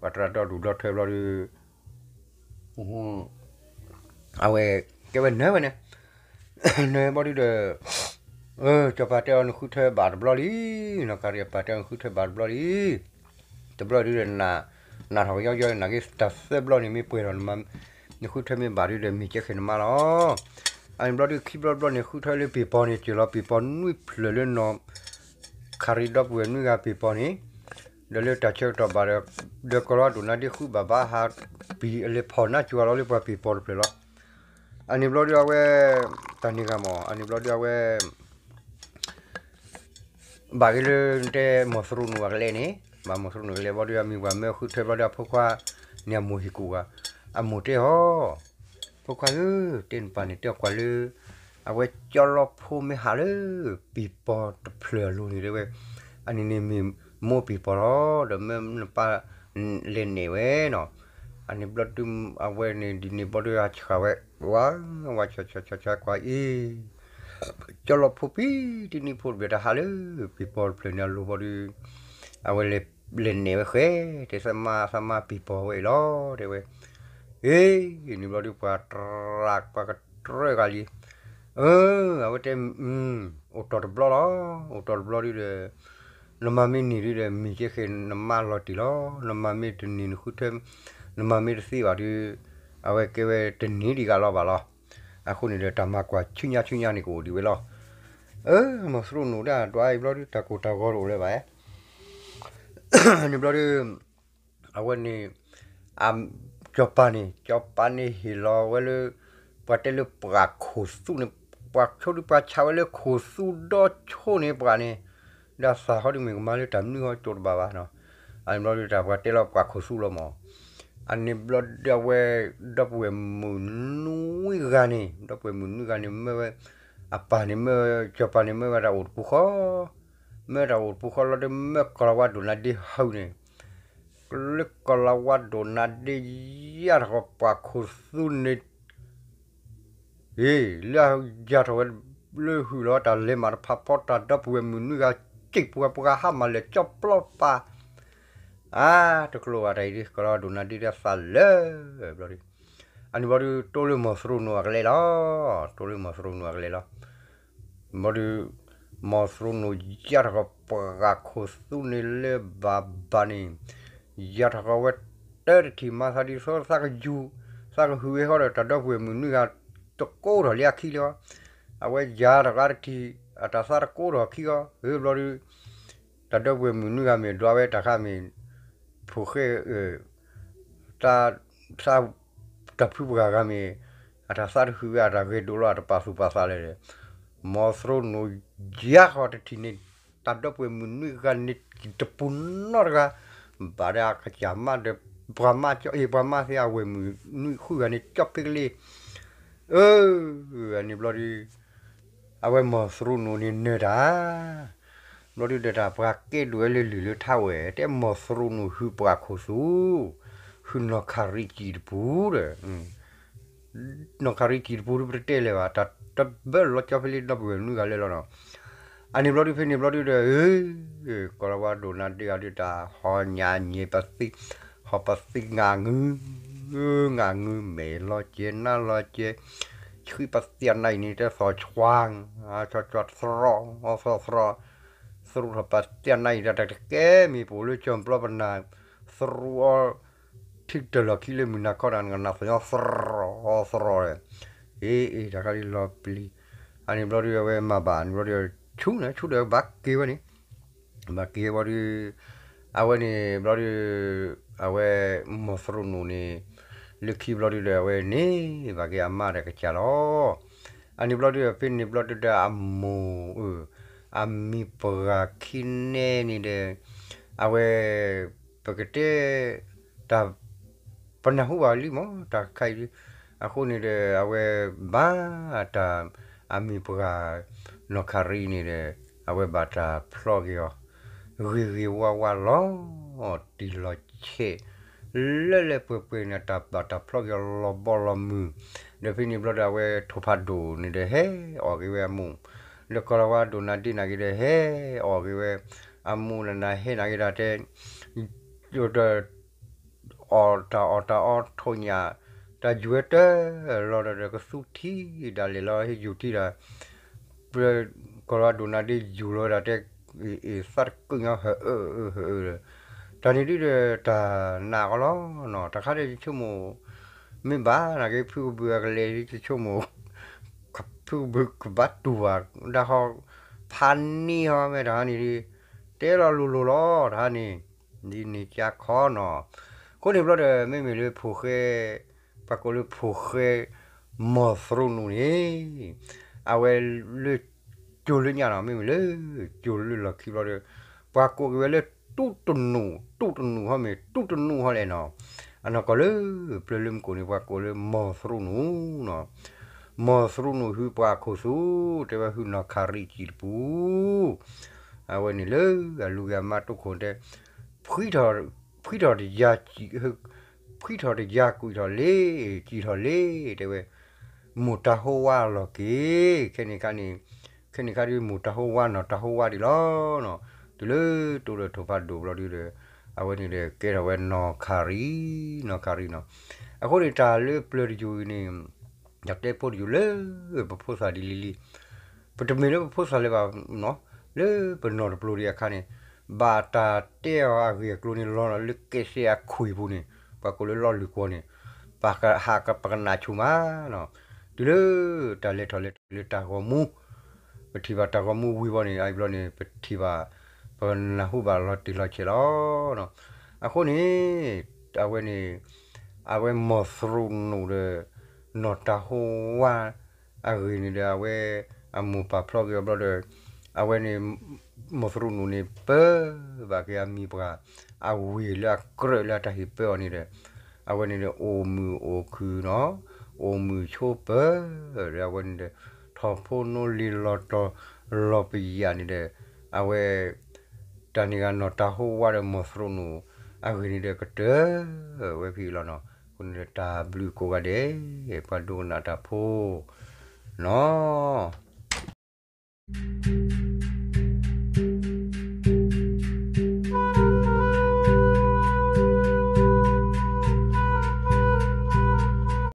ပှၤတရၤဒီဒူၣ်ဘျီထၢဘျီဒု အဝဲကဲဝဲနၢဝဲန့ၣ်, နၢဘျီဒုဒီး စီၤပၤတဲအီၤနဃုထၢဘၣ်တဘျီလံ, နီၢ်ခရံာ်အပၢ်တဲအီၤနဃုထၢဘၣ်တဘျီလံ, တဘျီဒုဒီး နၢ်ထီၣ်ကယီကယီနာ်က့ တၢ်သၢဘျီန့ၣ်မ့ၢ်ပှဲၤထီၣ် နဃုထၢမ့ၢ်ဘၣ်ဒုဒီး မ့ၢ်ကဲဃဲၤနမါလီၤ. အန့ၣ်ဘျီဒုခံဘျီတဘျီန့ၣ် ဃုထၢလၢပ့ၤပီၤန့ၣ် စၢၤလီၤပ့ၤပီၤနွံဖျၢၣ်လၢနီၢ်ခရံာ်ဒီပုၢ်ဝဲၢ်နွံဂၤပ့ၤပီၤန့ၣ်, ဒီးလၢတၢ်ဆၢကတီၢ်ဘၣ်ဒီး ဒီးကီၢ်လီၤဝါဒိၣ်နၤဒ့ဃုဘၣ်ဘၣ်ဟးပံၤအလဲၤဖီၣ်နါစှၤလီၤလၢပှၤပ့ၤပီၤတဖျၢၣ်လီၤ. အန့ၣ်ဘျီဒုအဝဲ တၢ်န့ၢ်ဂၤမး အန့ၣ်ဘျီဒုအဝဲ ဘၣ်က့ၤလၢတဲမိၢ်သရူးနူၣ်အကလဲၣ်န့ၣ်, ဘၣ်မိၢ်သရူးနူၣ်ကလဲၣ်ဘျီဒု အမံၤပှၤမၢဃုထၢဘျီဒု အဖိခွါန့ၣ် အမိၢ်ဟ့ၣ်ကူၣ်ဂၤ, အမိၢ်တဲအီၤ, ဖိခွါဧၢ, တဲနပၢ်န့ၣ် တဲကွၢ်လၢ အဝဲကၠီလီဖိမ့ၢ်ဟးလၢ ပ့ၤပီၤတဖျၢၣ်အလိၤန့ၣ် တဲဝဲ, အန့ၣ်န့ၣ်မ့ၢ်မိၢ်ပ့ၤပီၤလီၤ, ဒီးမၢနပၢ် လဲၤနဲၣ်ဝဲနီၤ, အန့ၣ်ဘျီဒု အဝဲန့ၣ်ဒ်န့ၣ်ဘျီဒု အဆှၣ်ဝဲ ဝါ ဝါဆှၣ်ဆှၣ်ဆှၣ်ဆှၣ်ကွၢ်အံၤ ကၠီလီဖိပံတံနံဖိတဘ့ၣ် တၢ်ဟးလၢ ပ့ၤပီၤတဖျၢၣ်န့ၣ်အလိၤဘျီဒု အဝဲလဲၤနဲၣ်ဝဲဃဲ တဲသးမါ သးမါပ့ၤပီၤဝဲအံၤလီၤ တဲဝဲ, အ့ န့ၣ်ဘျီဒု ပှၤတရၣ် ပှၤကတြၢဂၤလံ, အၢ အဝဲတဲ အိၣ်တီၢ်တဘျီလီၤ, အိၣ်တီၢ်တဘျီဒုဒီး နမၤမ့ၢ်န့ၢ်ဒုဒီး မ့ၢ်ကဲဃဲၤနမါလီၤတံၢ်လီၤ, နမၤမ့ၢ်တန့ၢ် နဃုထၢ နမၤမ့ၢ်တသ့ဘၣ်ဒု အဝဲကဲဝဲတန့ၢ်ဒံးဂၤလီၤဘၣ်လီၤ. အဃိန့ၣ်ဒီး တၢ်မၤကွၢ်ဆူညါဆူညါန့ၣ် ကအိၣ်ဒံးဝဲလီၤ. အၢ မိၢ်သရူးနူၣ်ဒၣ်ဒွးအံၤဘျီဒု တၢ်ကိၢ်တၢ်ဂီၤတအိၣ်လၢၤဘၣ်, န့ၣ်ဘျီဒု အဝဲန့ၣ် စီၤပၤန့ၣ် စီၤပၤန့ၣ်ဟ့ၣ်လီၤဝဲလၢ ပှၤတဲလၢပှၤခိၣ်သူန့ၣ် ပှၤဆိဒုပှၤဆါဝဲလၢခိၣ်သူဒီဆိန့ၣ် ပှၤန့ၣ် ဒီးသးဟီဒုမ့ၢ်ကမၤလၢတၢ်မနုၤဟီကၠိတဘၣ်ဘၣ်နီၤ, အန့ၣ်ဘျီဒု တၢ်ပှၤတဲလီၤပှၤခိၣ်သူလီၤမး, အန့ၣ်ဘျီဒုအဝဲ ဒီပုၢ်ဝဲၢ်မုၣ်နွံဂၤန့ၣ် ဒီပုၢ်ဝဲၢ်မုၣ်နွံဂၤန့ၣ် မၢဝဲ အပၢ်န့ၣ်မၢ စီၤပၤန့ၣ်မၢဝဲတၢ်အိၣ်တပူၤဃီ မၢတၢ်အိၣ်တပူၤဃီလီၤဒီး မၢကီၢ်လီၤဝါဒိၣ်နၤဒ့ဟူန့ၣ်, လၢကီၢ်လီၤဝါဒိၣ်နၤဒ့ယါထီၣ်ဃီပှၤခိၣ်သူန့ၣ်, အ့ လၢယါထီၣ်ဝဲလၢဟုၣ်လီၤတၢ်လဲၤမးတဖးဖီတၢ်ဒီပုၢ်ဝဲၢ်မုၣ်နွံဂၤ စံၣ်ပှၤပှၤဟးမၤလဲၣ်ကၠီပျီပၤ အါ တကျိၤဘၣ်တၢ်အံၤဒ် ကီၢ်လီၤဝါဒိၣ်နၤဒ့ဒီးသးလၢ ဘျီဒု အန့ၣ်ဘျီဒု တိလၢမိၢ်သရူးနူၣ်အကလဲၤလီၤ, တိလၢမိၢ်သရူးနူၣ်အကလဲၤလီၤ. ဘျီဒု မိၢ်သရူးနူၣ်ယါထီၣ်ဃီပှၤခိၣ်သူန့ၣ်လၢဘၣ်ဘၣ်န့ၣ်, ယါထီၣ်ဃီဝဲတၢတထံၣ်မၤသးဒ်သိးသးကယူၤ, သးကဟုၣ်ဝဲဃီဒီး တၢ်ဒီပုၢ်ဝဲၢ်မုၣ်နွံဂၤ တကိးထီၣ်လၢအခံလီၤ. အဝဲယါထီၣ်ဃီတထံၣ် အတၢ်သးတကိးထီၣ်ခံဂီၤ, ဘျီဒု တၢ်ဒီပုၢ်ဝဲၢ်မုၣ်နွံဂၤမ့ၢ်ဒွးဝဲတၢ်ခါမ့ၢ် ဖိၣ်ဃဲ တၢ် တၢ်ဖုပှၢ်ဂၤမ့ၢ် အတၢ်သးတဟုၣ်ဝဲ အတၢ်ဂဲၤဒိးလီၤ အတပာ်သူၣ်ပာ်သးလဲၣ်ဒီး မိၢ်သရူးနူၣ်ယါဃီတထံၣ်န့ၣ် တၢ်ဒီပုၢ်ဝဲၢ်မုၣ်နွံဂၤန့ၣ် တပူၤနီတဂၤ ဘၣ်ဒီးအကစၢ်မါဒီး ပှၤမါကၠီ အ့ ပှၤမါသ့အဝဲၢ်မုၣ်နွံဃုဂၤန့ၣ် ကၠီဖ့ကလ့ အၢ, အန့ၣ်ဘျီဒုး အဝဲမိၢ်သရူးနူၣ်န့ၣ်နၢၤတၢ်, ဘျီဒုးဒီးတၢ်ပှၤကဲဒိၣ်ဝဲလၢလုၢ်လၢထါဝဲ တဲမိၢ်သရူးနူၣ်ဟုပှၤခိၣ်သူ, ဟုနီၢ်ခရံာ်စံၣ်တပူၤဒီး နီၢ်ခရံာ်စံၣ်တပူၤဒုးပတတဲလဲၣ်ဘၣ် တၢ်တဘၢလီၤကၠီဖဲလၢဒီပုၢ်ဝဲၢ်မနုၤဂၤလဲၣ်လီၤနီၤ. အန့ၣ်ဘျီဒုးဖဲန့ၣ်ဘျီဒုးဒီး ကီၤလၤဝါဒိၣ်နၤဒ့ဂၤဒုးတၢ်ဟီညါညဲပသံ, ဟီပသံငါငု, ငါငုမဲာ်လီၤကဲနါလီၤကဲ, ဆှံပသံအနါအံၤန့ၣ် တဲသီၣ်ဆွါ, ဆွါဆွါသရီ, သရီသရီ, သရူးထီၣ်ပသံအနါအံၤ တၢ်တကဲမ့ၢ်ပအိၣ်လၢကၠီၤပျီပနၢ်, သရူးအီ ထံတၢၢ်လီၢ်ခံလၢမုၢ်နၤခီတၢ်နကနၣ်သီၣ်ညီသရီသရီ, အ့ အ့ တၢ်ခါဒ်လီၤပျံၤ, အန့ၣ်ဘျီဒုးအဝဲမၤဘၣ်န့ၣ်ဘျီဒုး ဆူန့ၣ် ဆူဒီးဘၣ်က့ၤဝဲန့ၣ်, ဘၣ်က့ၤဝဲဒုး, အဝဲန့ၣ်ဘျီဒုး, အဝဲမိၢ်သရူးနူၣ်န့ၣ်, လၢခံဘျီဒုးဒီး အဝဲန့ၢ်ဘၣ်က့ၤအမါဒီးကစၢ်လီၤ. အန့ၣ်ဘျီဒုး ဖဲန့ၣ်ဘျီဒုးဒီးအမိၢ်, အမံၤပှၢ်ခံနဲန့ၣ်ဒီး, အဝဲ ပကတဲ တၢ် ပနၢ်ဟူဘၣ်လံမး တၢ်ခါအံၤလံ, အဃိန့ၣ်ဒီး အဝဲဘၣ်တၢ် အမံၤပှၢ် နီၢ်ခရံာ်န့ၣ်ဒီး အဝဲဘၣ်တၢ်ဖျီက့ၤအီၤ ဂ့ၤဂ့ၤဝါဝါလီၤတံၢ်လီၤဆဲး လၢလၢပှဲၤပှဲၤန့ၣ် တၢ်ဘၣ်တၢ်ဖျီက့ၤအီၤလီၤဘီလီၤမုၢ်, ဒီးဖဲန့ၣ်ဘျီဒီး အဝဲထိၣ်ဖးဒိၣ်န့ၣ်ဒီး ဟဲအီၣ်က့ၤဝဲအမူး, ဒီးကီၤလၤဝါဒိၣ်နၤဒ့နၤက့ၤဒီး ဟဲအီၣ်က့ၤဝဲ အမူးနၤနၤဟဲနၤက့ၤတၢ်တဲ အီၣ်တၢ်အီၣ်တၢ်အီထိၣ်ညၣ် တၢ်ယုၢ်ဝဲတၢ်လီၤဒီး ကသူထံဒၣ်လဲာ်လီၤ ဟ့ၣ်ယူၢ်ထံဒီး ကီၤလၤဝါဒိၣ်နၤဒ့ယူၢ်လီၤဝဲဒၣ်တဲ အ့ၣ် သးတကုးညီဟၢအၢအၢဟၢအၢဒီး တၢ်န့ၣ်ဒုဒီးတၢ်နာ်အီၤလီၤနီၤ, တၢ်ခါဒီးယဆိကမိၣ် မ့ၢ်ဘၣ်နာ်က့ ဖုကဘုးအကလဲၤဒ်ယဆိကမိၣ် ဖုကဘုးကဘၣ်တူၢ်ဘၣ် ဒၣ်ဟီ ဖးန့ၢ်ဟီမဲာ်တၢ်ဟါန့ၣ်ဒ် တဲလီၤလိၤလိၤလီၤ တၢ်ဟါန့ၣ် ဒ်န့ၣ်ကါခီနီၤ, အဃိန့ၣ်ဘျီဒီး မ့မ့ၢ်လၢဖိဃဲ ပှၤကိးလၢဖိဃဲ မီၢ်သရူးနူၣ်န့ၣ် အဝဲလၢ ကၠိလၢညါနီၤ မ့မ့ၢ်လၢ ကၠိလၢလီၢ်ခံဘျီဒီး ပှၤကိးက့ၤဝဲလၢ တူၢ်တနူၣ် တူၢ်တနူၣ်ဟီမ့ၢ် တူၢ်တနူၣ်ဟီလဲၣ်နီၤ, အနီၢ်ကီၢ်လၢ ပျၢၤလၢမူခိၣ်န့ၣ် ပှၤကိးလၢမီၢ်သရူးနူၣ်နီၤ, မီၢ်သရူးနူၣ်ဟုပှၤခိၣ်သူ တဲဝဲဟုနီၢ်ခရံာ်စံၣ်တပူၤ အဝဲန့ၣ်လၢအလူၤက့ၤအမါတိခိၣ်တဲ ဖှံထီၣ် ဖှံထီၣ်တယၤ ဖှံထီၣ်တယၤကွံာ်ထီၣ်လံ စံၣ်ထီၣ်လံ တဲဝဲ မိၢ်တၢ်ဟိဝါအလီၢ်က့ၤ ခဲန့ၣ်ခါန့ၣ် ခဲန့ၣ်ခါဒ် မိၢ်တၢ်ဟိဝါနီၤ တၢ်ဟိဝါဒံးလီၤနီၤ, တုၤလၢတိဒီးထိၣ်ဖးဒိၣ်ဘျီဒုဒီး အဝဲန့ၣ်ဒီးကဲထီၣ်ဝဲနီၢ်ခရံာ် နီၢ်ခရံာ်နီၤ, အဃိန့ၣ်တၢ်လၢပျၢၤတယိၤအံၤန့ၣ် တၢ်တဲဖိတယိၤလၢ ပဖိသၣ်ဒ်လံလံ ပတမ့ၢ်လၢပဖိသၣ်လၢၤဘၣ်နီၤ, လၢပနီၢ်တပျိၤဒံးအခါန့ၣ် ဘၣ်တၢ်တဲအီၤအဂ့ၢ်အကျိၤန့ၣ် လီၤလၢကဲစဲအခွံၣ်ပူၤန့ၣ် ပှၤကိးလၢလီၢ်လုၢ်ကွီၢ်န့ၣ် ပဟးပကနၣ်ဆူၣ်မးနီၤ, တုၤလၢတၢ်လဲၤထီၣ်လဲၤထီၣ်လၢတၢ်ဂီၤမူ ပထံၣ်ဘၣ်တၢ်ဂီၤမူဝံၤဘီန့ၣ် အဘျီန့ၣ် ပထံၣ်ဘၣ် ပနၢ်ဟူဘၣ်လီၤတံၢ်လီၤဆဲးလီၤ. အဃိန့ၣ် အဝဲန့ၣ် အဝဲမီၢ်သရူးနူၣ်ဒီး နီၢ်တၢ်ဟိဝါအဂ့ၢ်န့ၣ်ဒီး အဝဲအမိၢ်ပာ်ဖျီက့ၤအီၤဘျီဒီး အဝဲန့ၣ် မီၢ်သရူးနူၣ်န့ၣ် ပၢဘၣ်က့ၤအမံၤပှၢ် အဝ့ၢ်လၢအကြၢးလၢအတၢ်ဟ့ၣ်ပၢအီၤန့ၣ်ဒီး အဝဲန့ၣ်ဒီး အိၣ်မုာ်အိၣ်ခုၣ်နီၤ, အိၣ်မုာ်ဆိးပၢၤဒီး အဝဲန့ၣ်ဒီး ထီၣ်ဖိနီၣ်လံၤလီၤတီၤလီၤပယၢ်န့ၣ်ဒီး အဝဲ တၢ်န့ၣ်ဂ့ၤ နီၢ်တၢ်ဟိဝါဒီးမီၢ်သရူးနူၣ် အဂ့ၢ်န့ၣ်ဒီးကတၢၢ်ဝဲဖဲအံၤလီၤနီၤ. အဃိန့ၣ်ဒီးတၢ်ဘျုးကိးဂၤဒဲး ပှၤဒိကနၣ်တၢ်ဖိနီၤ.